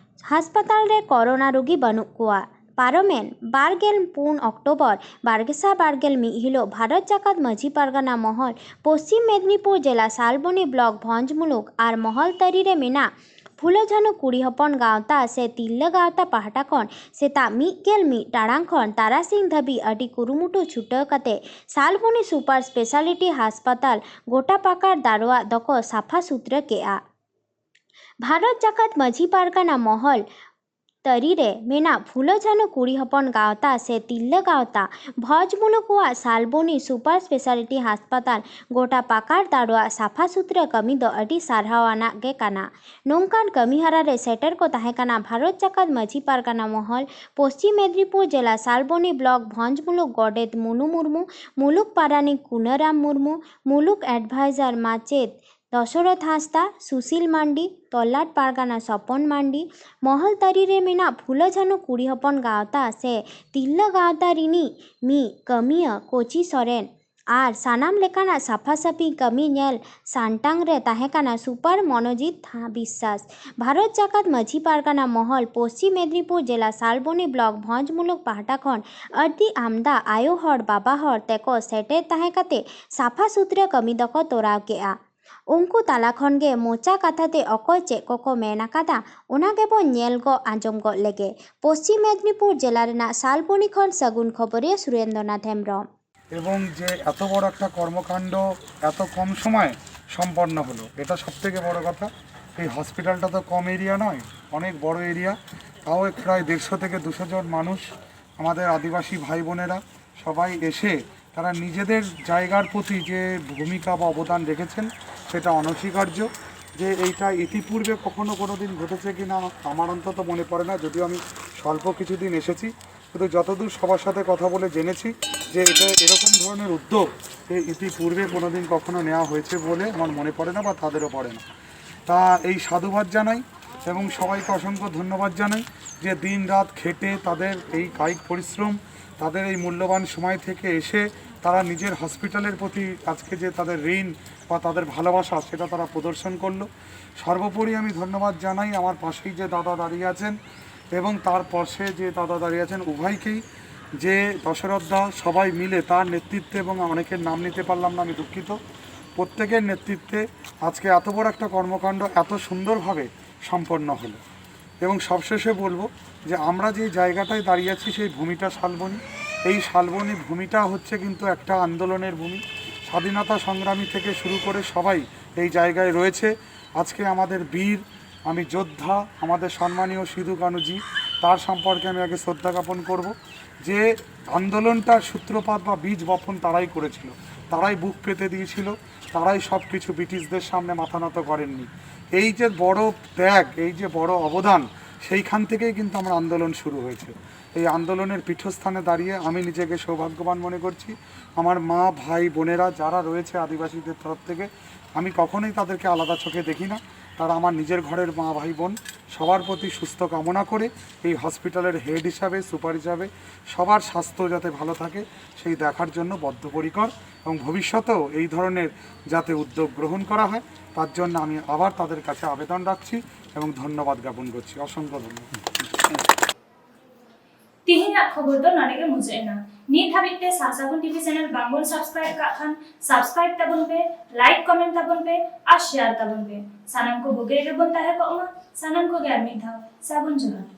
ᱦᱟᱥᱯᱟᱛᱟᱞ ᱨᱮ ᱠᱚᱨᱳᱱᱟ ᱨᱩᱜᱤ ᱵᱟᱹᱱᱩᱜ ᱠᱚᱣᱟ᱾ ᱯᱟᱨᱚᱢᱮᱱ ᱵᱟᱨ ᱜᱮᱞ ᱯᱩᱱ ᱚᱠᱴᱳᱵᱚᱨ ᱵᱟᱨ ᱜᱮᱥᱟᱭ ᱵᱟᱨ ᱜᱮᱞ ᱢᱤᱫ ᱦᱤᱞᱳᱜ ᱵᱷᱟᱨᱚᱛ ᱡᱟᱠᱟᱛ ᱢᱟᱹᱡᱷᱤ ᱯᱟᱨᱜᱟᱱᱟ ᱢᱚᱦᱚᱞ ᱯᱚᱥᱪᱤᱢ ᱢᱮᱫᱽᱱᱤᱯᱩᱨ ᱡᱮᱞᱟ ᱥᱟᱞᱵᱚᱱᱤ ᱵᱞᱚᱠ ᱵᱷᱚᱸᱡᱽ ᱢᱩᱞᱩᱠ ᱟᱨ ᱢᱚᱦᱚᱞ ᱛᱟᱹᱨᱤ ᱨᱮ ᱢᱮᱱᱟᱜ ᱯᱷᱩᱞᱳ ᱡᱷᱟᱱᱳ ᱠᱩᱲᱤ ᱦᱚᱯᱚᱱ ᱜᱟᱶᱛᱟ ᱥᱮ ᱛᱤᱨᱞᱟᱹ ᱜᱟᱶᱛᱟ ᱯᱟᱦᱴᱟ ᱠᱷᱚᱱ ᱥᱮᱛᱟᱜ ᱢᱤᱫ ᱜᱮᱞ ᱢᱤᱫ ᱴᱟᱲᱟᱝ ᱠᱷᱚᱱ ᱛᱟᱨᱟᱥᱤᱧ ᱫᱷᱟᱹᱵᱤᱡ ᱟᱹᱰᱤ ᱠᱩᱨᱩᱢᱩᱴᱩ ᱪᱷᱩᱴᱟᱹᱣ ᱠᱟᱛᱮ ᱥᱟᱞᱵᱚᱱᱤ ᱥᱩᱯᱟᱨ ᱥᱯᱮᱥᱟᱞᱤᱴᱤ ᱦᱟᱥᱯᱟᱛᱟᱞ ᱜᱚᱴᱟ ᱯᱟᱠᱟᱲ ᱫᱟᱨᱣᱟᱜ ᱫᱚᱠᱚ ᱥᱟᱯᱷᱟ ᱥᱩᱛᱨᱟᱹ ᱠᱮᱜᱼᱟ᱾ ᱵᱷᱟᱨᱚᱛ ᱡᱟᱠᱟᱛ ᱢᱟᱹᱡᱷᱤ ᱯᱟᱨᱜᱟᱱᱟ ᱢᱚᱦᱚᱞ ᱛᱟᱹᱨᱤ ᱨᱮ ᱢᱮᱱᱟᱜ ᱯᱷᱩᱞᱳ ᱡᱷᱟᱱᱳ ᱠᱩᱲᱤ ᱦᱚᱯᱚᱱ ᱜᱟᱶᱛᱟ ᱥᱮ ᱛᱤᱨᱞᱟᱹ ᱜᱟᱶᱛᱟ ᱵᱷᱚᱸᱡᱽ ᱢᱩᱞᱩᱠ ᱠᱚᱣᱟᱜ ᱥᱟᱞᱵᱚᱱᱤ ᱥᱩᱯᱟᱨ ᱥᱯᱮᱥᱟᱞᱤᱴᱤ ᱦᱟᱥᱯᱟᱛᱟᱞ ᱜᱚᱴᱟ ᱯᱟᱠᱟᱲ ᱫᱟᱲᱣᱟᱜ ᱥᱟᱯᱷᱟ ᱥᱩᱛᱨᱟᱹ ᱠᱟᱹᱢᱤ ᱫᱚ ᱟᱹᱰᱤ ᱥᱟᱨᱦᱟᱣ ᱟᱱᱟᱜ ᱜᱮ ᱠᱟᱱᱟ᱾ ᱱᱚᱝᱠᱟᱱ ᱠᱟᱹᱢᱤ ᱦᱚᱨᱟ ᱨᱮ ᱥᱮᱴᱮᱨ ᱠᱚ ᱛᱟᱦᱮᱸ ᱠᱟᱱᱟ ᱵᱷᱟᱨᱚᱛ ᱡᱟᱠᱟᱛ ᱢᱟᱹᱡᱷᱤ ᱯᱟᱨᱜᱟᱱᱟ ᱢᱚᱦᱚᱞ, ᱯᱚᱥᱪᱤᱢ ᱢᱮᱫᱽᱱᱤᱯᱩᱨ ᱡᱮᱞᱟ ᱥᱟᱞᱵᱚᱱᱤ ᱵᱞᱚᱠ ᱵᱷᱚᱸᱡᱽ ᱢᱩᱞᱩᱠ ᱜᱚᱰᱮᱛ ᱢᱩᱱᱩ ᱢᱩᱨᱢᱩ, ᱢᱩᱞᱩᱠ ᱯᱟᱨᱟᱱᱤᱠ ᱠᱩᱱᱟᱹᱨᱟᱢ ᱢᱩᱨᱢᱩ, ᱢᱩᱞᱩᱠ ᱮᱰᱵᱷᱟᱭᱡᱟᱨ ᱢᱟᱪᱮᱛ ᱫᱚᱥᱚᱨᱚᱛᱷ ᱦᱟᱸᱥᱫᱟ, ᱥᱩᱥᱤᱞ ᱢᱟᱱᱰᱤ, ᱛᱚᱞᱞᱟᱴ ᱯᱟᱨᱜᱟᱱᱟ ᱥᱚᱯᱚᱱ ᱢᱟᱱᱰᱤ, ᱢᱚᱦᱚᱞ ᱛᱟᱹᱨᱤ ᱨᱮ ᱢᱮᱱᱟᱜ ᱯᱷᱩᱞᱟᱹ ᱡᱷᱟᱱᱚ ᱠᱩᱲᱤ ᱦᱚᱯᱚᱱ ᱜᱟᱶᱛᱟ ᱥᱮ ᱛᱤᱨᱞᱟᱹ ᱜᱟᱶᱛᱟ ᱨᱤᱱᱤᱡ ᱢᱤᱫ ᱠᱟᱹᱢᱤᱭᱟᱹ ᱠᱳᱪᱤ ᱥᱚᱨᱮᱱ ᱟᱨ ᱥᱟᱱᱟᱢ ᱞᱮᱠᱟᱱᱟᱜ ᱥᱟᱯᱷᱟ ᱥᱟᱹᱯᱷᱤ ᱠᱟᱹᱢᱤ ᱧᱮᱞ ᱥᱟᱢᱴᱟᱝ ᱨᱮ ᱛᱟᱦᱮᱸ ᱠᱟᱱᱟ ᱥᱩᱯᱟᱨ ᱢᱚᱱᱳᱡᱤᱛ ᱵᱤᱥᱥᱟᱥ᱾ ᱵᱷᱟᱨᱚᱛ ᱡᱟᱠᱟᱛ ᱢᱟᱹᱡᱷᱤ ᱯᱟᱨᱜᱟᱱᱟ ᱢᱚᱦᱚᱞ ᱯᱚᱥᱪᱤᱢ ᱢᱮᱫᱽᱱᱤᱯᱩᱨ ᱡᱮᱞᱟ ᱥᱟᱞᱵᱚᱱᱤ ᱵᱞᱚᱠ ᱵᱷᱚᱸᱡᱽ ᱢᱩᱞᱩᱠ ᱯᱟᱦᱴᱟ ᱠᱷᱚᱱ ᱟᱹᱰᱤ ᱟᱢᱫᱟ ᱟᱭᱳ ᱦᱚᱲ ᱵᱟᱵᱟ ᱦᱚᱲ ᱛᱮᱠᱚ ᱥᱮᱴᱮᱨ ᱛᱟᱦᱮᱸ ᱠᱟᱛᱮ ᱥᱟᱯᱷᱟ ᱥᱩᱛᱨᱟᱹ ᱠᱟᱹᱢᱤ ᱫᱚᱠᱚ ᱛᱚᱨᱟᱣ ᱠᱮᱜᱼᱟ᱾ ᱩᱱᱠᱩ ᱛᱟᱞᱟ ᱠᱷᱚᱱ ᱜᱮ ᱢᱚᱪᱟ ᱠᱟᱛᱷᱟ ᱛᱮ ᱚᱠᱚᱭ ᱪᱮᱫ ᱠᱚᱠᱚ ᱢᱮᱱ ᱟᱠᱟᱫᱟ, ᱚᱱᱟ ᱜᱮᱵᱚᱱ ᱧᱮᱞ ᱜᱚᱜ ᱟᱸᱡᱚᱢ ᱜᱚᱫ ᱞᱮᱜᱮ᱾ ᱯᱚᱥᱪᱤᱢ ᱢᱮᱫᱽᱱᱤᱯᱩᱨ ᱡᱮᱞᱟ ᱨᱮᱱᱟᱜ ᱥᱟᱞᱵᱚᱱᱤ ᱠᱷᱚᱱ ᱥᱟᱹᱜᱩᱱ ᱠᱷᱚᱵᱚᱨᱤᱭᱟᱹ ᱥᱩᱨᱮᱱᱫᱨᱚᱱᱟᱛᱷ ᱦᱮᱢᱵᱨᱚᱢ᱾ এবং যে এত বড় একটা কর্মকাণ্ড এত কম সময়ে সম্পন্ন হলো, এটা সব থেকে বড় কথা। এই হসপিটালটা তো কম এরিয়া নয়, অনেক বড় এরিয়া। তাও প্রায় দেড়শো থেকে দুশো জন মানুষ, আমাদের আদিবাসী ভাই বোনেরা সবাই এসে তারা নিজেদের জায়গার প্রতি যে ভূমিকা বা অবদান রেখেছেন, সেটা অনস্বীকার্য। যে এইটা ইতিপূর্বে কখনো কোনো দিন ঘটেছে কি না, আমার অন্তত মনে পড়ে না, যদিও আমি স্বল্প কিছুদিন এসেছি, কিন্তু যতদূর সবার সাথে কথা বলে জেনেছি যে এটা এরকম ধরনের উদ্যোগ এই ইতিপূর্বে কোনো দিন কখনো নেওয়া হয়েছে বলে আমার মনে পড়ে না বা তাদেরও পড়ে না। তা এই সাধুবাদ জানাই। এবং সবাইকে অসংখ্য ধন্যবাদ জানাই যে দিন রাত খেটে তাদের এই কায়িক পরিশ্রম, তাদের এই মূল্যবান সময় থেকে এসে তারা নিজের হসপিটালের প্রতি আজকে যে তাদের ঋণ বা তাদের ভালোবাসা, সেটা তারা প্রদর্শন করলো। সর্বোপরি আমি ধন্যবাদ জানাই আমার পাশেই যে দাদা দাঁড়িয়ে আছেন এবং তার পাশে যে দাদা দাঁড়িয়ে আছেন, উভয়কেই, যে দশরথ দা, সবাই মিলে তার নেতৃত্বে, এবং অনেকের নাম নিতে পারলাম না, আমি দুঃখিত, প্রত্যেকের নেতৃত্বে আজকে এত বড় একটা কর্মকাণ্ড এত সুন্দরভাবে সম্পন্ন হলো। এবং সবশেষে বলবো যে আমরা যে জায়গাটায় দাঁড়িয়ে আছি, সেই ভূমিটা শালবনী। এই শালবনী ভূমিটা হচ্ছে কিন্তু একটা আন্দোলনের ভূমি। স্বাধীনতা সংগ্রামী থেকে শুরু করে সবাই এই জায়গায় রয়েছে। আজকে আমাদের বীর, আমি যোদ্ধা, আমাদের সম্মানীয় সিধু কানুজি, তার সম্পর্কে আমি আগে শ্রদ্ধা জ্ঞাপন করব। যে আন্দোলনটার সূত্রপাত বা বীজ বপন তারাই করেছিল, তারাই বুক পেতে দিয়েছিল, তারাই সব কিছু ব্রিটিশদের সামনে মাথা নত করেননি। এই যে বড় ত্যাগ, এই যে বড় অবদান, সেইখান থেকেই কিন্তু আমার আন্দোলন শুরু হয়েছে। এই আন্দোলনের পীঠস্থানে দাঁড়িয়ে আমি নিজেকে সৌভাগ্যবান মনে করছি। আমার মা, ভাই, বোনেরা যারা রয়েছে আদিবাসীদের তরফ থেকে, আমি কখনোই তাদেরকে আলাদা চোখে দেখি না। তারা আমার নিজের ঘরের মা, ভাই, বোন, সবার প্রতি সুস্থ কামনা করে এই হসপিটালের হেড হিসাবে, সুপার হিসাবে সবার স্বাস্থ্য যাতে ভালো থাকে, সেই দেখার জন্য বদ্ধপরিকর এবং ভবিষ্যতেও এই ধরনের যাতে উদ্যোগ গ্রহণ করা হয়, তার জন্য আমি আবার তাদের কাছে আবেদন রাখছি এবং ধন্যবাদ জ্ঞাপন করছি। অসংখ্য ধন্যবাদ। ᱛᱮᱦᱮᱧᱟᱜ ᱠᱷᱚᱵᱚᱨ ᱫᱚ ᱱᱚᱰᱮ ᱜᱮ ᱢᱩᱪᱟᱹᱫ ᱮᱱᱟ᱾ ᱱᱤᱛ ᱦᱟᱹᱵᱤᱡ ᱛᱮ ᱥᱟᱥᱟᱜᱩᱱ ᱴᱤᱵᱷᱤ ᱪᱮᱱᱮᱞ ᱵᱟᱝᱵᱚᱱ ᱥᱟᱵᱥᱠᱨᱟᱭᱤᱵ ᱠᱟᱜ ᱠᱷᱟᱱ ᱥᱟᱵᱥᱠᱨᱟᱭᱤᱵ ᱛᱟᱵᱚᱱ ᱯᱮ, ᱞᱟᱭᱤᱠ ᱠᱚᱢᱮᱱᱴ ᱛᱟᱵᱚᱱ ᱯᱮ ᱟᱨ ᱥᱮᱭᱟᱨ ᱛᱟᱵᱚᱱ ᱯᱮ᱾ ᱥᱟᱱᱟᱢ ᱠᱚ ᱵᱩᱜᱤ ᱨᱮᱜᱮ ᱵᱚᱱ ᱛᱟᱦᱮᱸ ᱠᱚᱜ ᱢᱟ᱾ ᱥᱟᱱᱟᱢ ᱠᱚᱜᱮ ᱟᱨ ᱢᱤᱫ ᱫᱷᱟᱣ ᱥᱟᱹᱜᱩᱱ ᱡᱚᱦᱟᱨ᱾